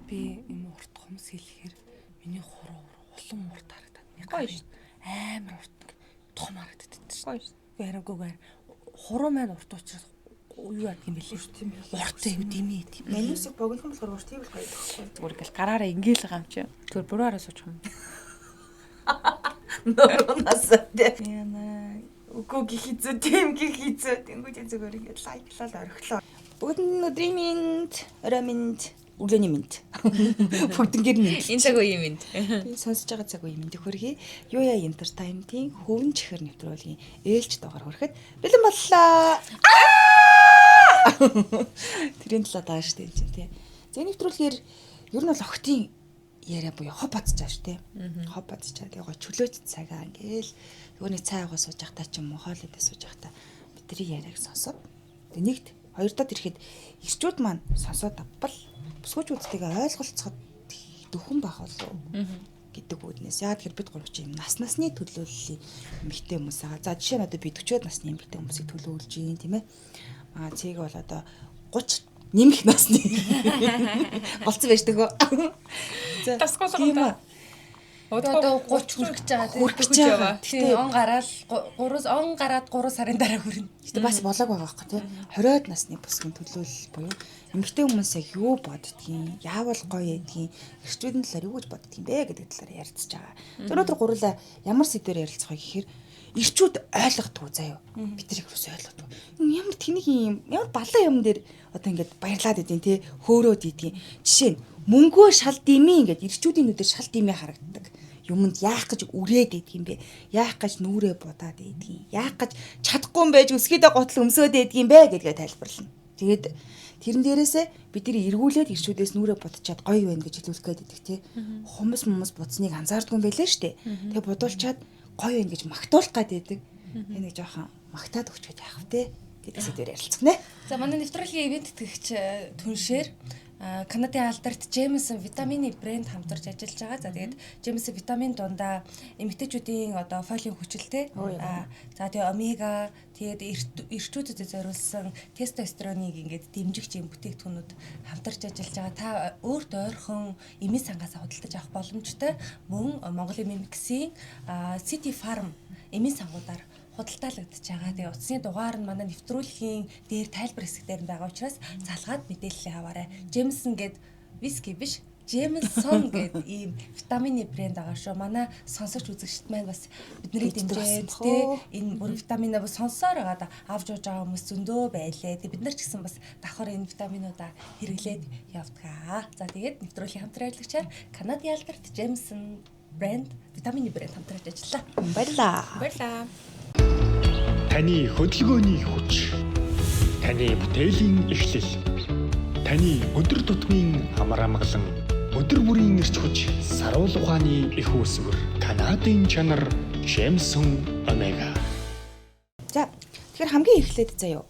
Би юм урт хумс хэлэхээр миний хуруу улам урт харагдаад. Гоё шүү. Амар урт том харагдаад шүү. Гоё шүү. Үгүй харин үгүй хуруу маань урт учраас юу яадаг юм бэлээ. Урт юм бэл. Урт юм дими тийм. Манусыг богинохон болохоор урт юм гоё байхгүй. Зүгээр ингээл гараараа ингээл байгаа юм чи. Зүгээр буруу араа суучих юм. Нуруунаас тий. Яна үгүй гих хэзүү тийм гих хэзүү тэнгуү зүгээр ингээд лайклал орхилоо. Бүгд нь өдрийн минь, орой минь, өглөөний минь. Бүгднгээр минь. Энэ цаг үеийн минь. Би сонсож байгаа цаг үеийн мэндийг хүргэе. Юу яа entertainment-ийн хөвөн чихэр нэвтрүүлгийн ээлж дугаар хүрэхэд бэлэн боллоо. Тэрийн талаа даа штэ энэ чинь тий. За энэ нэвтрүүлгээр ер нь бол охтын яриа буюу хоб бацж байгаа штэ. Хоб бацж байгаа. Тэгээ гой чөлөөт цагаа ингээл нөгөө нэг цай уугаа сууж байхдаа ч юм уу хоол идэ сууж байхдаа бидний яриаг сонсоод тэгээ нэгт хоёр дахь ирэхэд ирчүүд маань сонсоод авбал бүсгүүчүүдтэйгээ ойлголцоход дөхөн байх болов гэдэг үүднээс. Яа тэгэхээр бид гурав чи юм нас насны төлөөллийн эмэгтэй хүмүүс байгаа. За жишээ нь одоо би 40-од насны эмэгтэй хүмүүсийг төлөөлж гин тийм ээ. Аа цэг бол одоо 30 нэмэх насны болцсон байж төгөө. За Тасгуулга тийм да. аа. Одоо 30 хүрэх гэж байгаа тийм. Хүрэх гэж байгаа. Гэтэ он гараал 3 он гараад 3 сарын дараа хүрнэ. Гэтэ бас болоог байгаа байхгүй тий. 20-од насны бүсгүйн төлөөлөл буюу эмэгтэй хүмүүс яг юу боддгийг, яавал гоё ядгийг, эрчүүдийн талаар юу гэж боддгийг бэ гэдэг талаар ярилцж байгаа. Өнөөдөр гурлаа ямар сэдвээр ярилцах вэ гэхээр эрчүүд ойлгодгүй заяа. Бид нар их рүүс ойлгодгүй. Ямар тэнэг юм, ямар балан юм дээр одоо ингээд баярлаад идэв тий, хөөрөөд идэгин. Жишээ нь мөнгөө шал димээ ингээд эрчүүдийн нүдээр шал димээ харагддаг юмд яах гэж үрээд идэх юм бэ? Яах гэж нүрээ будаад идэх юм? Яах гэж чадахгүй юм байж өсгийдээ гутал өмсөөд идэх юм бэ гэдгээ тайлбарлана. Тэгээд тэрэн дээрээсээ бид нэр эргүүлээд ирчүүдээс нүрээ будчаад гоё байна гэж хэлүүлэх гээд идэх тий. Хумс мумс будсныг анзаардгүй юм байлээ штэ. Тэгээ будуулчаад гоё байна гэж магтуулах гээд идэг. Тэгээ нэг жоохон магтаад өгчөөд яах вэ гэдэг сэдвээр ярилцах нэ. За манай нэвтрүүлгийн ивент тэтгэгч түншээр Канадын алдарт Jameson витамины брэнд хамтарч ажиллаж байгаа. За тэгээд Jameson витамин дундаа эмэгтэйчүүдийн одоо фолийн хүчилтэй. За тэгээд омега, тэгээд эрчүүдэд зориулсан тестостероныг ингээд дэмжигч юм бүтээгдэхүүнүүд хамтарч ажиллаж байгаа. Та өөрт ойрхон эмийн сангаас худалдаж авах боломжтой. Мөн Монголын Мимиксийн City Farm эмийн сангуудаар худалдаалагдаж байгаа. Тэгээ утасны дугаар нь манай нэвтрүүлгийн дээр тайлбар хэсэг дээр нь байгаа учраас залгаад мэдээлэл аваарай. Jameson гээд виски биш, Jameson гээд ийм витамины брэнд байгаа шүү. Манай сонсогч үзэгчд маань бас биднийг дэмжиж тэ энэ бүр витаминаа бас сонсоор байгаад авч явж байгаа хүмүүс зөндөө байлээ. Тэгээ бид нар ч гэсэн бас давхар энэ витаминуудаа хэрэглээд явдаг. За тэгээд нэвтрүүлгийн хамтран ажиллагчаар Канадын алдарт Jameson брэнд витамины брэнд хамтран ажиллаа. Баярлаа. Баярлаа. Таны хөдөлгөөний хүч. Таны бүтээлийн эхлэл. Таны өдөр тутмын амар амгалан. Өдөр бүрийн эрч хүч, саруул ухааны их үүсвэр. Канадын чанар Jameson Omega. За тэгэхээр хамгийн эхлээд заяа.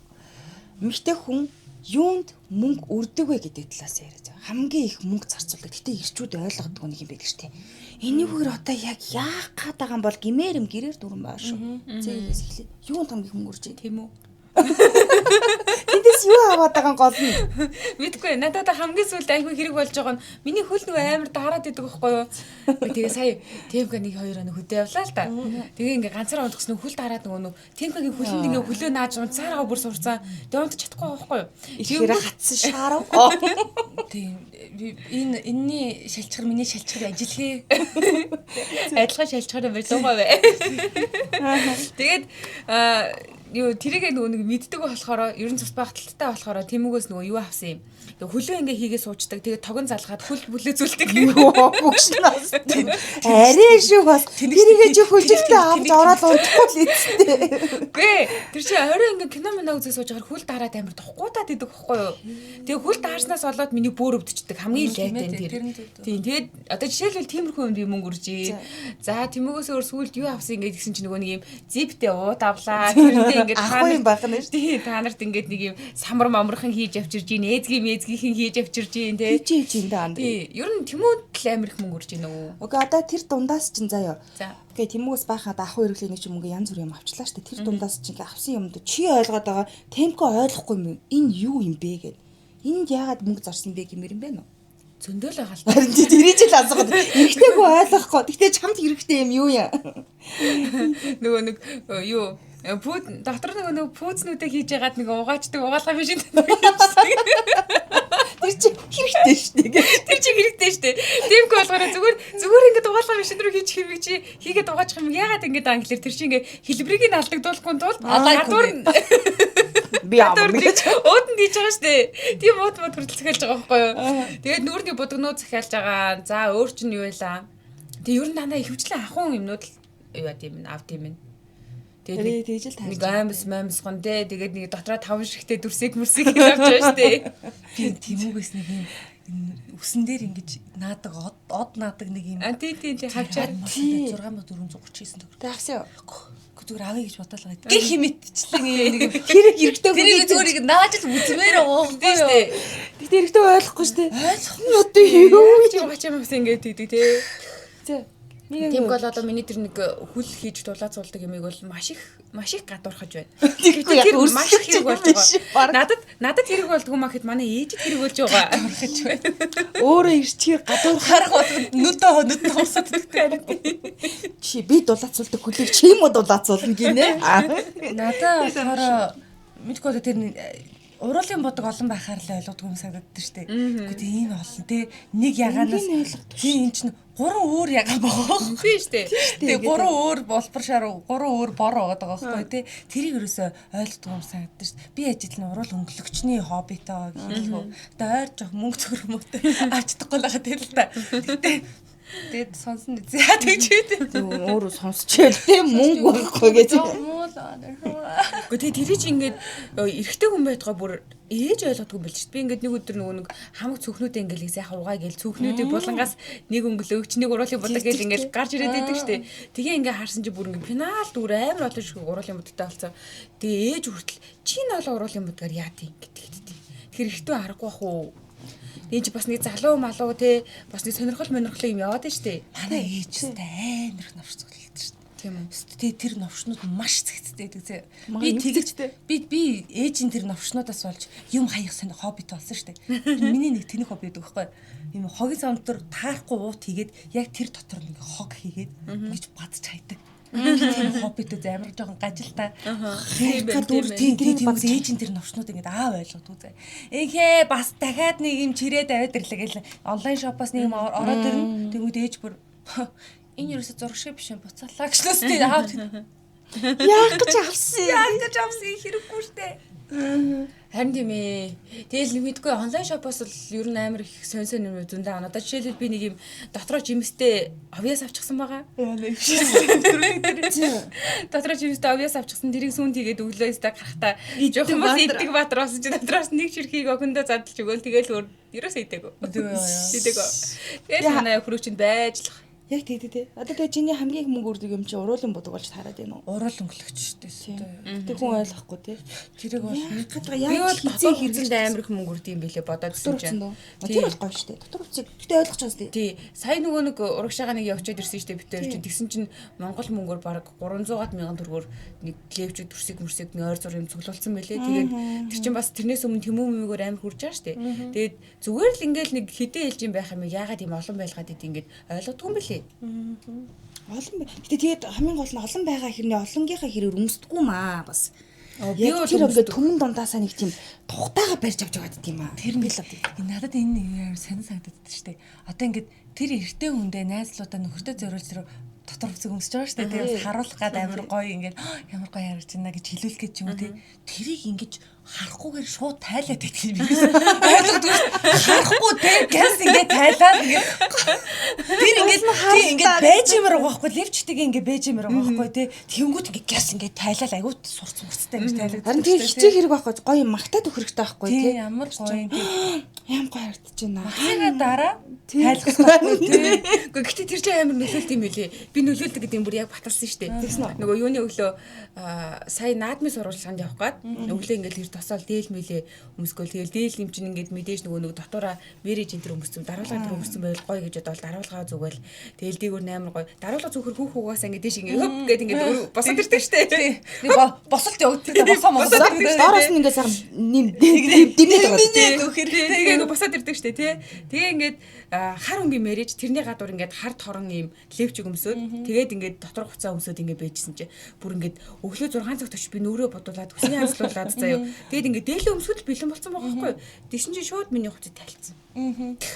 Эмэгтэй хүн юунд мөнгө үрдэг вэ гэдэг талаас яриа заяа. Хамгийн их мөнгө зарцуулдаг. Гэтэ ирчүүд ойлгодгүй нэг юм байдаг шүү дээ. Энийгээр одоо яг яах гээд байгаа юм бол гимээр юм гэрээр дүрэн байгаа шүү. Зээгээс эхлэе. Юунд хамгийн их мөнгө үрж байна? Тийм үү? Тэндээс юу аваад байгаа юм гол нь? Мэдгүй надад хамгийн сүүлд айгүй хэрэг болж байгаа нь миний хөл нөгөө амар дараад идэг байхгүй юу? Би тэгээ сая ТМК 1 2 хоног хөдөө явлаа л да. Тэгээ ингээ ганцаараа унтгсан нөгөө хөл дараад нөгөө ТМК-гийн хөлөнд ингээ хөлөө нааж унцаараа бүр сурцсан. Тэгээ унтаж чадахгүй байхгүй юу? Ихээр хатсан шаарав. Тийм энэ энэний шалчгар миний шалчгар ажиллая. Адилхан шалчгаар юм байж байгаа бай. Тэгээд юу тэрийг нөгөө нэг мэддэг болохоор ер нь цус багталттай болохоор тэмүгөөс нөгөө юу авсан юм. Тэгээ хөлөө ингээ хийгээ суучдаг. Тэгээ тогон залгаад хөл бүлээ зүлдэг. Бүгшнаас. Арай шүү бас. Тэрийгээ чи хөлжилтөө авч ороод унтахгүй л эцтэй. Үгүй тэр чи орой ингээ кино мино үзээ сууж байгаа хөл дараад амар тухгуудаад идэг хөхгүй юу. Тэгээ хөл даарснаас болоод миний бөөр өвдчихдөг хамгийн лайтай нь тэр. Тийм тэгээд одоо жишээлбэл тиймэрхүү юм би мөнгө үржээ. За тэмүгөөс өөр сүүлд юу авсан ингээ гэсэн чи нөгөө нэг юм зиптэй ууд авлаа. Тэрнтэй ингээд Ахгүй юм байх нь шүү. Тийм та нарт ингээд нэг юм самар мамархан хийж авчирж ийн, ээзгийн мээзгийнхэн хийж авчирж ийн тий. Хийж хийж энэ анд. Тийм ер нь тэмүүд л амар их мөнгө үрж ийн үү. Окей одоо тэр дундаас чинь заяа. За. Окей тэмүүгээс баахан ах хэрэглээний ч юм ингээ янз бүрийн юм авчлаа штэ. Тэр дундаас чинь ингээ авсан юмд чи ойлгоод байгаа темко ойлгохгүй юм. Энэ юу юм бэ гэд. Энд яагаад мөнгө зарсан бэ гэмээр юм бэ нөө? Зөндөл байгаа л та. Харин тэрийг л асуугаад эрэгтэй хүн ойлгохгүй. Гэхдээ чамд хэрэгтэй юм юу юм? Нөгөө нэг юу пүүд дотор нөгөө пүүзнүүдээ хийж ягаад нэг угаачдаг угаалга биш юм. Тэр чи хэрэгтэй шүү дээ. Тэр чи хэрэгтэй шүү дээ. Тэмгүй болохоор зүгээр ингээд угаалга машин руу хийчих юм чи хийгээд угаачих юм ягаад ингээд англиэр тэр чи ингээд хэлбэрийг нь алдагдуулахгүй тулд гадуур би аав гэж уудан хийж байгаа шүү дээ. Тийм уут мод хүртэл захиалж байгаа байхгүй юу. Тэгээд нүүрний будагнууд захиалж байгаа. За өөр чинь юу вэ лаа. Тэгээд ер нь дандаа ихэвчлэн ахуйн юмнууд л юу яа тийм авд юм. Тэгээд тэгж л нэг аймс маймсгон те тэгээд нэг дотроо 5 шигтэй дүрсэг мөрсэг гэж авч байгаа шүү дээ. Би тэмүүгээс нэг юм үсэн дээр ингэж наадаг од наадаг нэг юм. А тий тий тий хавчаар 6439 төгрөг. Тэг авсан юу? Зүгээр авъя гэж бодлоо байгаа. Гэх химэтчлэн юм нэг юм. Хэрэг хэрэгтэй хүн зүгээр ингэ нааж л үзмээр байгаа тийм шүү дээ. Тэгтээ хэрэгтэй ойлгохгүй шүү дээ. Ойлгохгүй. Одоо юу чи угаач юм бас ингэж тэгдэг те. Зэ. Тийм бол одоо миний тэр нэг хүл хийж дулаацуулдаг юмыг бол маш их гадуурхаж байна. Тэгэхгүй тэр маш их хэрэг болж байгаа. Надад хэрэг болдгоо маа гэхэд манай ээжид хэрэг болж байгаа. Гадуурхаж байна. Өөрөө ирчгээр гадуурх харах болгонд нүдээ томсод гэдэг. Чи би дулаацуулдаг хүлийг чи юм уу дулаацуулна гинэ? Надад болохоор мэдгүй одоо тэр уруулын будаг олон байхаар л ойлгодог юм санагддаг шүү дээ. Гэхдээ тийм энэ олон те нэг ягаанаас тийм эн чинь гурван өөр ягаан байгаа. Тийм шүү дээ. Тэгээ гурван өөр болбор шар гурван өөр бор байгаа байхгүй те. Тэрийг ерөөсөө ойлгодог юм санагддаг шүү дээ. Би ажил нь уруул өнгөлөгчний хоббитой гэх юм. Одоо ойр жоох мөнгө зөрмөтэй авч чадахгүй л байгаа тийм л та. Гэтэ тэгээд сонсон нэ. За тэгж үү. Тийм өөрөө сонсчээл те мөнгө байхгүй гэж. Гэхдээ тэр чинь ингээд эрэгтэй хүн байтгаа бүр ээж ойлгодгүй юм байл шүү дээ. Би ингээд нэг өдөр нөгөө нэг хамаг цөөхнүүдээ ингээд сайхан угаа гээл цөөхнүүдийг булангаас нэг өнгөлөгч нэг уруулын будаг гээл ингээд гарч ирээд байдаг шүү дээ. Тэгээ ингээд харсан чи бүр ингээд финал дүр амар олон шиг уруулын будагтай болсон. Тэгээ ээж хүртэл чи энэ олон уруулын будгаар яа тийм гэдэг. Тэгэхээр эрэгтэй харахгүй бах уу? Энэ чи бас нэг залуу малуу те бас нэг сонирхол монирхол юм яваад нь штэ. Манай ээжтэй амар их новш цуглалт штэ. Тийм үү. Тэгээ тэр новшнууд маш цэгцтэй байдаг зэ. Би тэгэж би ээжийн тэр новшнуудаас болж юм хаях сонь хоббит болсон штэ. Миний нэг тэнэг хобби гэдэг байхгүй. Юм хогийн сам дотор таарахгүй уут хийгээд яг тэр дотор нэг хог хийгээд ингэж бадж хайдаг. Тийм хоббитэй амар жоохон гажилтай. Тийм тийм ээжийн тэр новшнууд ингээд аав ойлгодгүй зэ. Эхээ бас дахиад нэг юм чирээд аваад ирлээ гэл онлайн шопоос нэг юм ороод ирнэ. Тэнгүүд ээж бүр энэ ерөөсө зураг шиг биш юм буцаалаа гэжлээс тийм аав. Яах гэж авсан? Яах гэж авсан хэрэггүй штэ. Харин тийм ээ. Тэгэл мэдгүй онлайн шопоос л ер нь амар их сонь сонь юм зөндөө авна. Одоо жишээлбэл би нэг юм дотроо жимстэй овьяас авчихсан байгаа. Дотроо жимстэй овьяас авчихсан. Тэрийг сүүнд хийгээд өглөө өстө гарахтаа жоохон бас иддэг баатар болсон чи дотроос нэг ширхийг охиндоо задлж өгөөл тэгэл өөр ерөөсөө идээгүй. Идээгүй. Тэгэл манай хөрөөчөнд байж л Яг тэгдэг те. Одоо тэгээ чиний хамгийн их мөнгө өрдөг юм чи уруулын будаг болж таарад байна уу? Уруул өнгөлөгч шүү дээ. Тэг хүн ойлгохгүй те. Тэрийг бол яг би бол хизээ хэрэгсэнд амар их мөнгө өрдөг юм билээ бодоод ирсэн чинь. Тэр бол гоё шүү дээ. Дотор хувцсыг гэтээ ойлгож байгаа шүү дээ. Тий. Сая нөгөө нэг урагшаага нэг явчаад ирсэн шүү дээ битээр чинь. Тэгсэн чинь Монгол мөнгөөр бараг 300 мянган төгрөгөөр нэг левчүүд төрсийг мөрсийг нэг ойр зур юм цуглуулсан байлээ. Тэгээд тэр чинь бас тэрнээс өмнө тэмүүн мэмэгээр амар хурж байгаа шүү дээ. Тэгээд зүгээр л ингээл нэг хэдэн ээлжин байх юм яагаад юм олон байлгаад идэв ингээд ойлгодгүй юм билээ. Олон бай. Гэтэ тэгээд хамгийн гол нь олон байгаа хэрнээ олонгийнхаа хэрээр өмсдөггүй маа бас. Би бол тэр ингээд түмэн дундаасаа нэг тийм тухтайгаа барьж авч яваад идэм аа. Тэр нь надад энэ нэг амар сонир санагдаад шүү дээ. Одоо ингээд тэр эртээ хүндээ найзлуудаа нөхөртөө зориулж тэр дотор хувцсыг өмсөж байгаа шүү дээ. Тэр бас харуулах гад амар гоё ингээд ямар гоё харагдаж байна гэж хэлүүлэх гэж юм уу те. Тэрийг ингэж харахгүйгээр шууд тайлаад идэх юм би. Ойлгодгүй. Харахгүй те газ ингээд тайлаад ингээд тэр ингээд тий ингээд байж юмар байгаа байхгүй левчтэйгээ ингээд байж юмар байгаа байхгүй те. Тэнгүүт ингээд газ ингээд тайлал айгуу сурц мурцтай ингэж тайлагддаг. Харин тэр хичээх хэрэг байхгүй гоё юм магтаад өгөх хэрэгтэй байхгүй те. Ямар гоё юм те. Ямар гоё харагдаж байна. Магтаагаа дараа тайлах хэрэгтэй те. Гэхдээ гэтээ тэр чинь амар нөлөөлт юм билээ. Би нөлөөлдөг гэдэг юм бүр яг баталсан шүү дээ. Нөгөө юуны өглөө сая наадмын сурвалжлаганд явах гээд өглөө ингээд тэр тосоол дээл мэлээ өмсгөөл. Тэгэл дээл юм чинь ингээд мэдээж нөгөө нэг дотоороо мэрэж энэ төр өмссөн дараалал Даруулга тэр өмссөн байвал гоё гэж бодвол даруулгаа зүгэл. Тэгэл дээгүүр нь амар гоё. Даруулга зүгхэр хүүх угаасаа ингээд тийш ингээд хөп гэд ингээд босоод ирдэг штэ. Нэг босолт явагддаг босоо мосоо. Доороос нь ингээд сайхан нэм дэмнээд байгаа. Тэгээ ингээд босоод ирдэг штэ тий. Тэгээ ингээд хар өнгийн мэрэж тэрний гадуур ингээд хар торон ийм левчиг өмсөөд тэгээд ингээд дотор хуцаа өмсөөд ингээд байжсэн чи бүр ингээд өглөө 6 цагт очиж би нүрээ бодуулаад үсний ханслуулаад заяа. Тэгээд ингээд дээлээ өмсөд бэлэн болсон байгаа байхгүй юу. Тэгсэн чи шууд миний хувцас тайлцсан.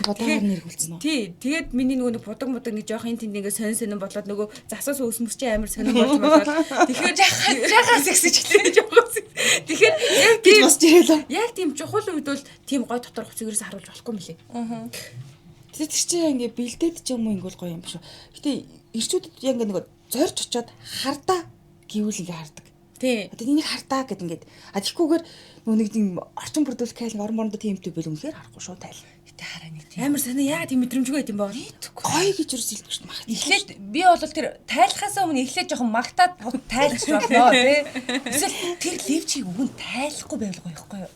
Бодоор нэргүүлсэн үү? Тий, тэгээд миний нөгөө нэг будаг мудаг нэг жоох эн тэнд ингээд сонин сонин болоод нөгөө засаас ус мөс чи амар сонин болж болоод тэгэхээр Жахаас ихсэж эхлэв. жоохоос. Тэгэхээр яг Гэж тийм босч ирээл. яг тийм чухал үед бол тийм гой дотор хувцас ерөөсө харуулж болохгүй мөлий. Тэр чинь ингээ бэлдээд ч юм уу ингэвэл гоё юм биш үү. Гэтэ ирчүүдэд яг ингээ нөгөө зорж очиод хардаа гэвэл ингээ хардаг. Тий. Одоо энийг хардаа гэд ингээд а тэгхгүйгээр нөгөө нэг тийм орчин бүрдүүлэх кайл орон морондо тийм юмтэй байл үнэхээр харахгүй шүү тайл. Гэтэ хараа нэг тийм. Амар сонин яа тийм мэдрэмжгүй байт юм бэ? Гоё гэж юус хэлдэг шүү дээ. Мах. Эхлээд би бол тэр тайлахаасаа өмнө эхлээд жоохон магтаад тайлж болно тий. Эсвэл тэр левчийг өгөн тайлахгүй байвал гоё ихгүй юу?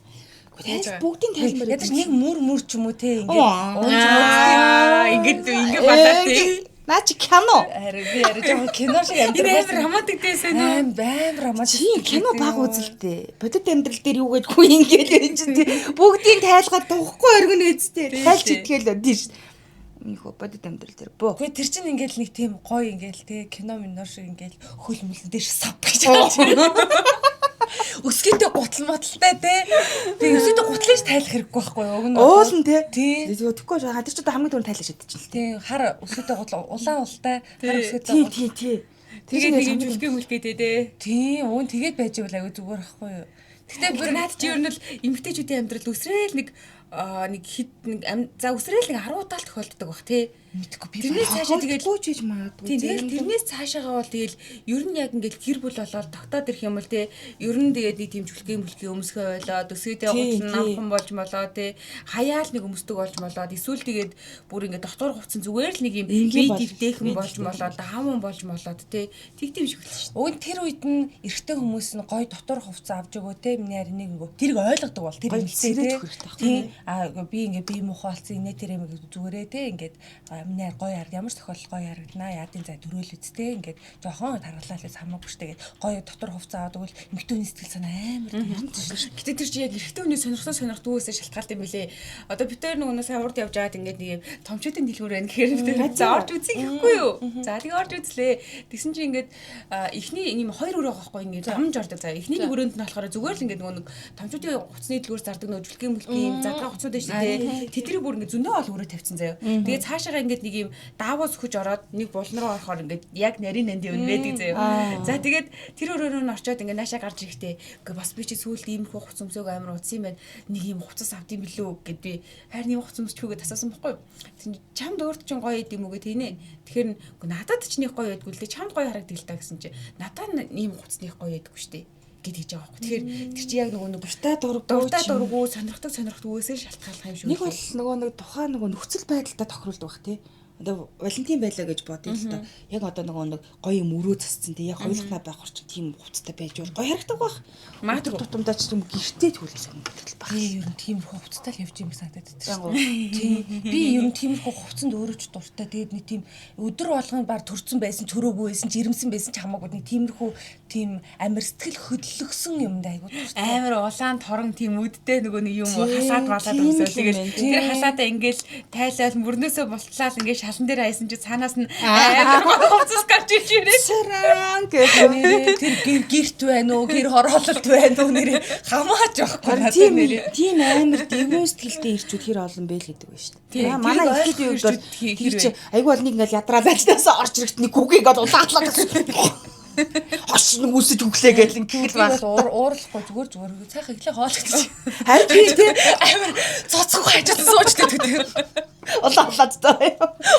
Тайл бүгдийн тайлмаар. Ядаж нэг мүр мүр ч юм уу тий ингээд Оо. унж мууцтай. Аа, ингээд ингээд болоод тий. Наа чи кино. Харин би арай жоохон кино шиг Энэ амьдрал амар романтик дээсэн үү? аим амар романтик. Чи кино баг үзэлтэй. Бодит амьдрал дээр юу гэдэггүй ингээд энэ чинь тий. Бүгдийн тайлгаад тухгүй өргөнө үсттэй. Тайлч итгэл тийм шүү. Өмнөх бодит амьдрал дээр бөө. Гэхдээ тэр чинь ингээл нэг тийм гоё ингээл тий кино мино шиг ингээл хөл мөлөн дээр сав гэж харж байна. Өсгийтэй гутал моталтай тий. Тэгээ өсгийтэй гутлыг тайлах хэрэггүй байхгүй юу? Уг нь бол. Уулна тий. Тий. Тэгээ тэгэхгүй жаа тэр ч одоо хамгийн түрүүнд тайлах шидэж чинь л тий. Тий хар өсгийтэй гутал улаан ултай хар өсгийтэй Тий гутал. тий тий. Тэгээд нэг юм зүлгээ мүлгээ тий тий. Тий уун тэгээд байж ивэл аягүй зүгээр байхгүй юу? Гэтэ Бүр наад чи ер нь л эмгтээчүүдийн амьдрал үсрээл нэг нэг хит нэг за үсрээл нэг 10 удаа л тохиолддог бах тий. мэдхгүй би Тэрнээс цаашаа тэгээд Тэгэхгүй ч хийж магадгүй. Тийм тэгэл тэрнээс цаашаагаа бол тэгэл ер нь яг ингээл гэр бүл болоод тогтоод ирэх юм бол тий ер нь тэгээд нэг тийм зүлгээ мүлгээ өмсгөө ойлоод өсгийтэй Тий, гутал тий. намхан болж молоо тий хаяал нэг өмсдөг болж молоод эсвэл тэгээд бүр ингээд дотор хувцсан зүгээр л нэг юм Энгийн бие бол- дэвтэйхэн бие болж молоод даамун болж молоод тий тэг тийм шиг л шүү Уг нь тэр үед нь эрэгтэй хүмүүс нь гой дотор хувцас авч өгөө те миний харин нэг нөгөө тэрийг ойлгодог бол тэр Гоё эмэгтэй цэврэж те өгөх хэрэгтэй байхгүй тий а би ингээ би муухай болсон инээ тэр юм зүгээрээ те ингээд миний харин гоё хараг ямар ч тохиолдолд гоё харагданаа яадын зай төрөөл үз те ингээд жохон таргалаа л хамаагүй штэ гээд гоё дотор хувцас аваад өгвөл эмэгтэй хүний сэтгэл санаа амар тийм Гэтэ тэр чи яг эрэгтэй хүний сонирхсан сонирхдгүйгээсээ шалтгаалт юм билээ. Одоо бид хоёр нөгөө сая урд явж байгаад ингээд нэг юм томчуудын дэлгүүр байна гэхээр бид хоёр за орж үзье гэхгүй юу. За тэгээ орж үзлээ. Тэгсэн чи ингээд эхний юм хоёр өрөө байгаа байхгүй ингээд дамж ордог заа. Эхний нэг өрөөнд нь болохоор зүгээр л ингээд нөгөө нэг томчуудын хувцсны дэлгүүр зардаг нөгөө жүлгийн мүлгийн юм задгаа хувцсууд байна шүү дээ. Тэдний бүр ингээд зөндөө ол өрөө тавьсан заяа. Тэгээ цаашаагаа ингээд нэг юм даавуу сөхөж ороод нэг булан руу орохоор ингээд яг нарийн нанд юм байдаг заяа. За тэгээд тэр өрөөрөө нь очиод ингээд наашаа гарч ирэхдээ үгүй бас би чи сүүлд иймэрхүү хувцас өмсөөг амар утсан юм байна. Нэг юм хувцас авд юм билүү гэд би харин ийм хувцас өмсчихүүгээ тасаасан бохгүй юу. Тэгсэн чи чамд өөрт чинь гоё идэм үгүй тийнэ. Тэгэхээр нь үгүй надад ч нэг гоё байдгүй л дээ. Чамд гоё харагддаг л та гэсэн чи надад ийм хувцас нэг гоё байдгүй штэ гэд хийж байгаа байхгүй. Тэгэхээр тэр чи яг нөгөө нэг Дуртай дургүй дуртай ч юм. дургу сонирхдаг сонирхдаггүйгээсээ шалтгааллах юм шиг. Нэг бол нөгөө нэг тухайн нөгөө нөхцөл байдалтай тохируулдаг бах тий. Одоо Валентин байлаа гэж бодъё л доо. Яг одоо нөгөө нэг гоё юм өрөө засцсан тий. Яг хоёулахнаа байх орчин тийм хувцастай байж бол гоё харагддаг бах. Магадгүй. Өдөр тутамдаа ч юм гэртээ төлөх сонирхол байх. Би ер нь тиймэрхүү хувцастай л явж юм санагдаад байдаг Янгуу. шүү. Тийм. Би ер нь тиймэрхүү хувцсанд өөрөө ч дуртай. Тэгээд нэг тийм өдөр болгон бар төрцөн байсан, төрөөгүй байсан, жирэмсэн байсан ч хамаагүй нэг тиймэрхүү тийм амар сэтгэл хөдлөгсөн юмд айгуу дуртай. Амар улаан торон тийм үдтэй нөгөө нэг юм Тийм, халаад балаад тийм л өмсөөл юм тэгэл байна. тэр халаадаа ингээл тайлал мөрнөөсөө болтлал ингээл шалан дээр аясан чи цаанаас нь амар гоё хувцас гарч ирж ирээ. Саран гэх. Нэрээ тэр гэр гэрт байна уу, гэр хороололт байна уу нэрээ хамаач байхгүй Харин надад тийм нэрээ. тийм амар дэвэн сэтгэлтэй ирчүүд хэр олон бэ л гэдэг байна шүү Тийм, дээ. Аа, Манай тэрийг эхлэлийн үед бол ойлгох ирчүүд тэр хэр чи айгүй бол нэг ингээл ядраал ажилласаа орж ирэхт нэг хүүгийг бол улаалаа гэсэн. Хош нэг үсэж өглөө гэл ингэх Би л бол баг. уурлахгүй зүгээр зүгээр сайхан эхлээ хооллогдчих. Харин тийм тий Амар цоцгүй хажууд сууж байдаг тэр. улаалаад таа.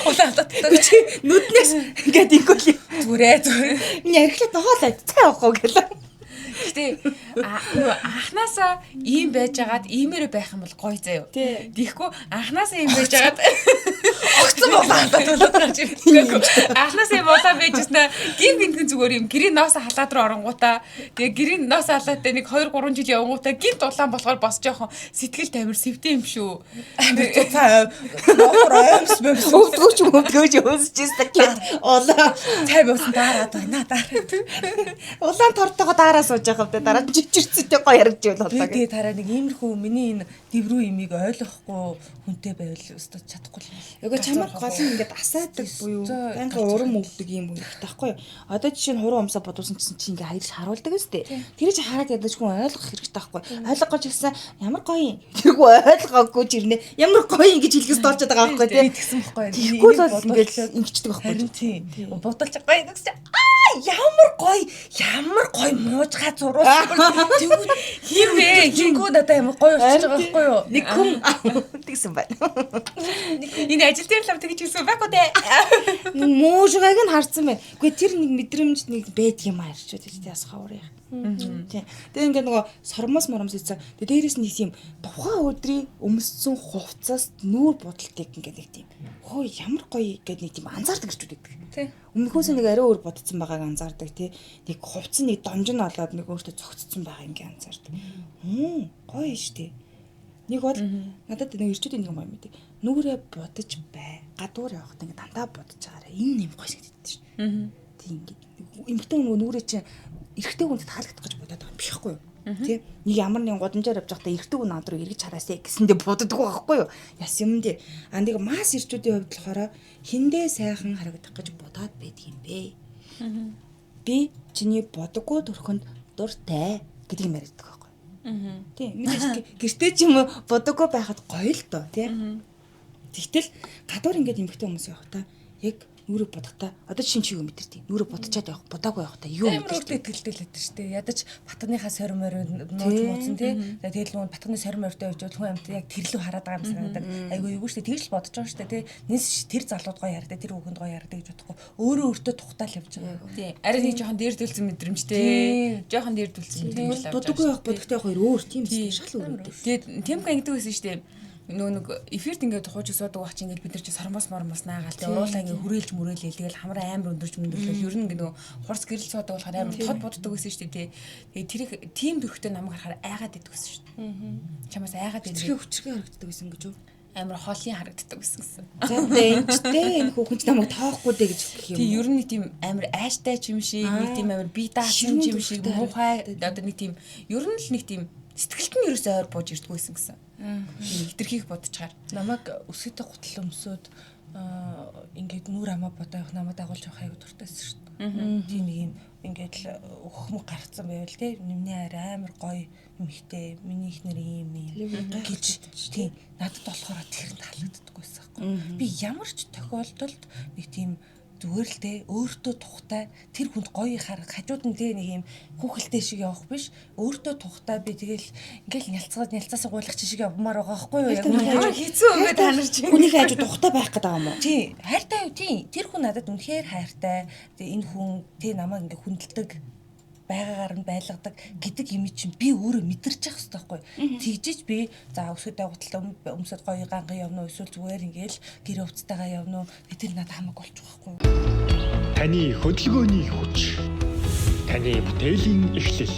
Улаалаад. Би чи нүднээс ингээд ингэвэл Зүгээрээ зүгээр. миний архилаад хоолой цай авах уу гэлээ. Гэтэ нөгөө анханасаа ийм байжгаад иймээрээ байх юм бол гоё заяа. Тий. Тэгэхгүй анханасаа ийм байжгаад Огцон улаан халаад төлөөд гарч ирдэг. Анхнаасаа юм улаан байжсэн аа гин гинтэн зүгээр юм гэрийн ноос халаад руу оронгуудаа тэгээ гэрийн ноос халаатай нэг 2 3 жил явангуудаа гинт улаан болохоор бас жоохон сэтгэл тамир сэвтэн юм шүү. Амар цаа нохор оймс мөмс Өвдгөөч өвдгөөч өөсөж гээд улаан цай буусан дараад байна дараа. Улаан тортойгоо дараа сууж байгаа юм даа. Дараа чичирцтэй гоё яригч байл Би боллоо. тэгээ тараа нэг иймэрхүү миний энэ дэврүү имийг ойлгохгүй хүнтэй байвал өстө чадахгүй л юм. Нөгөө чамайг гол нь ингээд асаадаг буюу байнга урам өгдөг юм хэрэгтэй байхгүй юу? Одоо жишээ нь хуруу умсаа бодуулсан гэсэн чи ингээд хаярч харуулдаг өстэй. Тэр чи хараад ядаж хүн ойлгох хэрэгтэй байхгүй юу? Ойлгох гэж гисэн ямар гоё юм. Тэргүй ойлгоогүй ч ирнэ. Ямар гоё юм гэж хэлэх ёстой болчиход байгаа байхгүй Би тий. тэгсэн байхгүй юу? Тэгэхгүй л бол ингээд ингэчдэг байхгүй Харин юу? тийм. Бодолч гоё гэсэн чи аа ямар гоё ямар гоё муужгаа зуруулсан. Тэгвэл Хин бэ? хингүү надад амар гоё болчихж байгаа байхгүй юу? Нэг хүн тэгсэн байна. Энэ ажил дээр л ав тэгж хэлсэн байхгүй дээ. Муужгааг нь харсан байна. Үгүй тэр нэг мэдрэмж нэг байдаг юм аа ярьчуд тий яс хаврын. Тийм. Тэгээ ингээд нөгөө сормоос моромс ийцэн. Тэгээ дээрээс нэг тийм тухайн өдрийн өмссөн хувцас нүүр будалтыг ингээд нэг тийм хөө ямар гоё гэдэг нэг тийм анзаардаг ирчүүд байдаг. Тий. Өмнөхөөс нэг арай өөр бодсон байгааг анзаардаг тий. Нэг хувцас нэг донж нь олоод нэг өөртөө цогцсон байгаа ингээд анзаардаг. Мм гоё шүү дээ. Нэг бол надад нэг ирчүүдийн нэг юм мэдээ. Нүрээ будаж бай. Гадуур явахад ингээд дандаа будаж байгаарай. Энэ юм гоё санагддаг шин. Тийм ингээд эмэгтэй хүн нөгөө нүрээ чинь эрэгтэй хүнд таалагдах гэж бодоод байгаа юм биш байхгүй юу? Тэ? Нэг ямар нэгэн гудамжаар явж байхдаа эрэгтэй хүн над руу эргэж хараасай гэсэндээ боддог байхгүй юу? Яс юм дээ. А нэг масс ирчүүдийн хувьд болохоор хиндээ сайхан харагдах гэж бодоод байдаг юм бэ. Би чиний бодоггүй төрхөнд дуртай гэдэг юм яриаддаг байхгүй юу? Тийм. Мэдээж гэртээ ч юм уу бодоггүй байхад гоё л доо тий. Тэгтэл гадуур ингээд эмэгтэй хүмүүс явах та яг нүрээ бодохдоо одоо жишээ нь чи юу мэдэрдэг? Нүрээ бодчоод явах, бодоогүй явах та юу Амар мэдэрдэг? өөртөө итгэлтэй л байдаг шүү дээ. Ядаж батгныхаа сорим морин нууж мууцсан тий. Тэгэл нөгөө батгны сорим морьтой явж хүн амт яг тэрлүү хараад байгаа юм санагдаад айгүй юу шүү дээ. Тэгж л бодож байгаа шүү дээ тий. Нис тэр залууд гоё ярдаа, тэр хүүхэнд гоё ярдаа гэж бодохгүй. Өөрөө өөртөө тухтаал явж байгаа. Тий. Арай нэг жоохон дээрдүүлсэн мэдрэмжтэй. Жоохон дээрдүүлсэн мэдрэмж л авч Бодоггүй явах, бодогтой явах хоёр өөр тийм үстэй шал өөр үү. Тэгээд Тэмка ингэдэг байсан шүү дээ. Нөгөө нэг эфирт ингээд хууч суудаг баг чи ингээд бид нар чи сормоос мормоос наагаал тэгээ уруулаа ингээд хүрээлж мүрээлээ тэгэл хамраа амар өндөрч мөндөрлөл ер нь ингээд нөгөө хурц гэрэл суудаг болохоор амар тод буддаг байсан шүү дээ тий. Тэгээд тэр их тим төрхтэй намайг харахаар айгаад иддэг байсан шүү дээ. Чамаас айгаад Хүчрхээ иддэг. хүчрхээ харагддаг байсан гэж үү? Амар холын харагддаг байсан гэсэн. За дэнчтэй энэ хүүхэн ч намайг тоохгүй дээ гэж гэх юм. Тий ер нь нэг тийм амар ааштай ч юм шиг нэг тийм амар бие даасан ч юм шиг муухай одоо нэг тийм ер нь л нэг тийм сэтгэлд нь ерөөсөө ойр бууж ирдгүү байсан гэсэн. Хитрхийх бодчихаар. Намайг өсгөтэй гутал өмсөөд ингээд нүр амаа бодоо явах намайг дагуулж явах аягүй дуртай байсан шүү дээ. Тийм нэг юм ингээд л хөхмөг гарцсан байвал те миний арай амар гоё эмхтэй миний ихнэр ийм ийм гэж тийм надад болохоор тэр нь таалагддаг байсан байхгүй. Би ямар ч тохиолдолд нэг тийм зүгээр л те өөртөө тухтай тэр хүнд гоё харах хажууд нь те нэг юм хүүхэлтэй шиг явах биш өөртөө тухтай би тэгэл ингээл нялцгаад нялцаасаа гуйлах чи шиг явмаар байгаа байхгүй юу яг үнэхээр Ямар хэцүү юм бэ та нар чи. Хүнийхээ хажуу тухтай байх гэдэг юм уу? Тий, хайртай юу? Тий, тэр хүн надад үнэхээр хайртай. Тэгээ энэ хүн тий намайг ингээ хүндэлдэг байгаагаар нь байлгадаг гэдэг юм чинь би өөрөө мэдэрч явах хэрэгтэй байхгүй. Тэгжиж би за өсгөдөө гутал өмсөд гоё ганган явна уу эсвэл зүгээр ингээл гэр хувцастайгаа явна уу тэр надад хамаагүй болчих байхгүй. Таны хөдөлгөөний хүч. Таны бүтээлийн эхлэл.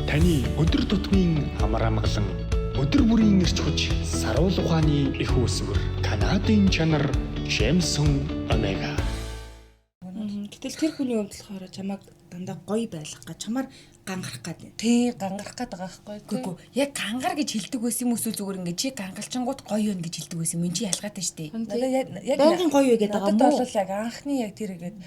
Таны өдөр тутмын амар амгалан. Өдөр бүрийн эрч хүч, саруул ухааны их үүсвэр. Канадын чанар Jameson Omega. Гэтэл тэр хүний хувьд болохоор чамайг дандаа гоё байлгах гэж чамаар гангарах гээд. Тий, гангарах гээд байгаа байхгүй тий. Үгүй яг гангар гэж хэлдэг байсан юм эсвэл зүгээр ингээ чи гангалчингууд гоё юм гэж хэлдэг байсан юм. Энд чи ялгаатай штэ. Надад яг Байнгын гоё юу гэдэг байгаа юм уу? Надад бол яг анхны яг тэр ингээд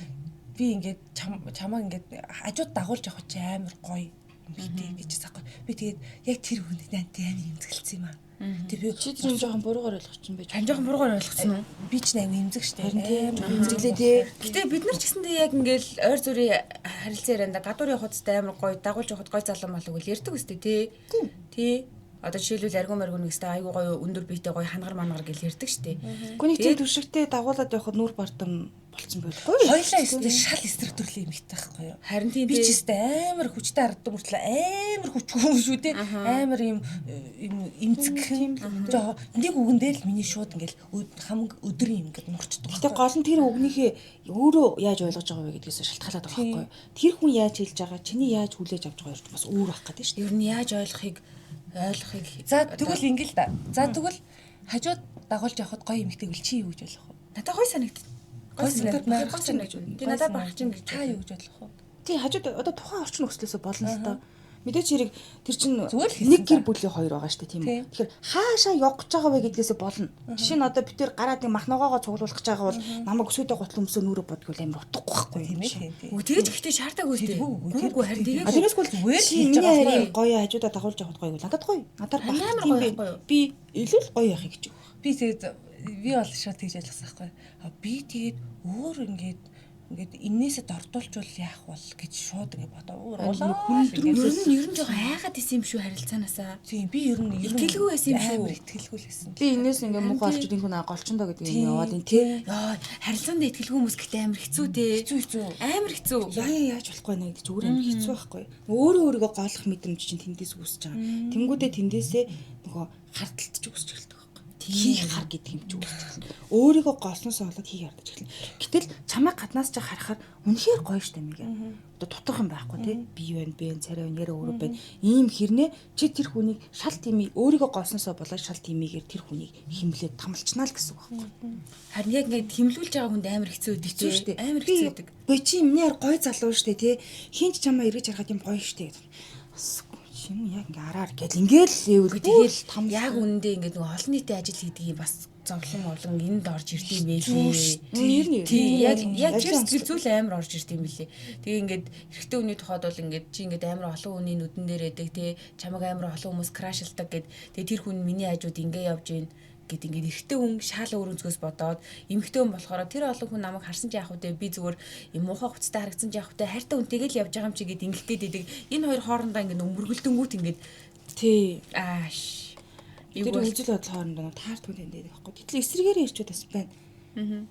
би ингээд чамаа ингээд хажууд дагуулж явах чи амар гоё юм битээ гэж хэлсэн байхгүй. Би тэгээд яг тэр хүнд нант амар имзэглэсэн юм аа. Тэр би Чи тэр жоохон буруугаар ойлгочихсон байж. Тань жоохон буруугаар ойлгосон уу? би ч амар имзэг штэ. Харин тийм имзэглээ тий. Гэтэ бид нар ч гэсэндээ яг ингээл ойр зүрийн харилцан ярианда гадуур явахад ч амар гоё, дагуулж явахад гоё залуу малуу гэл ярьдаг үстэй тий. Тий. Одоо жишээлбэл аргу маргу нэгстэй айгуу гоё өндөр биетэй гоё хангар мангар гэл ярьдаг штэ. Гүн нэг тийм түшигтэй дагуулад явахад нүр бартам Болцсон байхгүй. Хоёлаа өстэй шал эсрэг төрлийн эмэгтэй байхгүй юу? Харин тийм Би ч өстэй амар хүчтэй харддаг мөртлөө амар хүчгүй юм шүү дээ. Амар юм юм эмзэгхэн. Жоо нэг үгэндээ л миний шууд ингээл хамаг өдрийн юм ингээд нурчдаг. Гэтэ гол нь тэр үгнийхээ өөрөө яаж ойлгож байгаа вэ гэдгээс шалтгаалаад байгаа байхгүй юу? Тэр хүн яаж хэлж байгаа, чиний яаж хүлээж авч байгаа юм бас өөр байх гэдэг шүү дээ. Ер нь яаж ойлгохыг За тэгвэл ингээл да. За тэгвэл хажууд дагуулж явхад гоё эмэгтэй үл чи юу гэж ойлгох вэ? Надад гоё санагдав. Гоё санагдана. Гоё санагдаж байна. Тий надад барах чинь гэж. Та юу гэж ойлгох вэ? Тий хажууд одоо тухайн орчин нөхцлөөсөө болно л доо. Мэдээч хэрэг тэр чинь Зүгээр л хэлсэн нэг гэр та. бүлийн хоёр байгаа шүү дээ тийм Тий. үү. Тэгэхээр хаашаа явах гэж байгаа вэ гэдгээсээ болно. Жишээ нь одоо бид тэр гараад нэг махногоогоо цуглуулах гэж байгаа бол намайг өсөөдөө гутал өмсөө нүрэ бодгол амар утгагүй байхгүй Тийм юм ээ шиг. тийм тийм. Үгүй тэгэж ихтэй шаардаагүй үстэй. Үгүй харин А тэгээд тэрнээс бол Зүгээр л чи хэлж миний байгаа харин байхгүй гоё хажуудаа дагуулж явахд гоё гэл надад гоё. Надад Амар байх гоё тийм байх. байхгүй юу? Би илүү л гоё яхийг хичээх. Би тэгээд би бол шууд тэгж ойлгосон байхгүй. А би тэгээд өөр ингээд ингээд энээсээ дордуулчвал яах бол гэж шууд ингээд бодоо. Өөр улаа. ер нь ер нь жоохон айгаад исэн юм шүү харилцаанаасаа. Тийм би ер нь Итгэлгүй байсан юм шүү. Амар итгэлгүй л байсан. Би энэс ингээ муухай олчод энэ хүн аа голчондоо гэдэг юм яваад энэ тий. Яа, харилцаанд итгэлгүй хүмүүс гэхдээ амар хэцүү те. Хэцүү хэцүү. Амар хэцүү. Яа яа яаж болохгүй нэ гэдэг чинь өөр амар хэцүү байхгүй. Өөрөө өөрийгөө голох мэдрэмж чинь тэндээс үүсэж байгаа. Тэнгүүдээ тэндээсээ нөгөө хардталт ч үүсэж эхэлдэг байхгүй. Хийх хар гэдэг юм чи үүсэж эхэлнэ. Өөрийгөө голсноосоо болоод хийх хардаж эхэлнэ. Гэтэл чамайг гаднаас чи харахаар үнэхээр гоё штэ мэг. Одоо дутах юм байхгүй тий. Би байна, би энэ царай байна, яриа өөрөө байна. Ийм хэрнээ чи тэр хүнийг шал тимийг өөрийгөө голсноосоо болоод шал тимигээр тэр хүнийг химлээд тамалчнаа л гэсэн үг байхгүй. Харин яг ингээд химлүүлж байгаа хүнд амар хэцүү өгдөг Хэцүү штэ. Амар хэцүү өгдөг. Үгүй чи миний яар гоё залуу штэ тий. Хин ч чамаа эргэж харахад юм гоё штэ гэдэг. Бас юм яг ингээ араар гэл ингээл ивэл Тэгэл там яг үнэндээ ингээд нөгөө олон нийтийн ажил хийдгийг бас зовлон морлон энд орж ирд юм байлээ. Нэр нэр. Тий, яг яг тэр Ажлын сэтгэл зүйл амар орж ирд юм билээ. Тэгээ ингээд эрэгтэй хүний тухайд бол ингээд чи ингээд амар олон хүний нүдэн дээр байдаг тий, чамайг амар олон хүмүүс крашилдаг гэд. Тэгээ тэр хүн миний хажууд ингээ явж гин гэд ингээд эрэгтэй хүн шал өөр өнцгөөс бодоод эмэгтэй хүн болохоор тэр олон хүн намайг харсан ч яах вэ би зүгээр юм муухай хувцастай харагдсан ч яах вэ хайртай хүнтэйгээ л явж байгаа юм чи гэд ингэх гээд идэг. Энэ хоёр хоорондоо ингээд өмөргөлдөнгүүт ингээд Тий. ааш. Тэр үзэл бодол хоорондоо нөө таарт хүн танд байдаг байхгүй. Гэтэл эсрэгээр ирчүүд бас байна. Аа.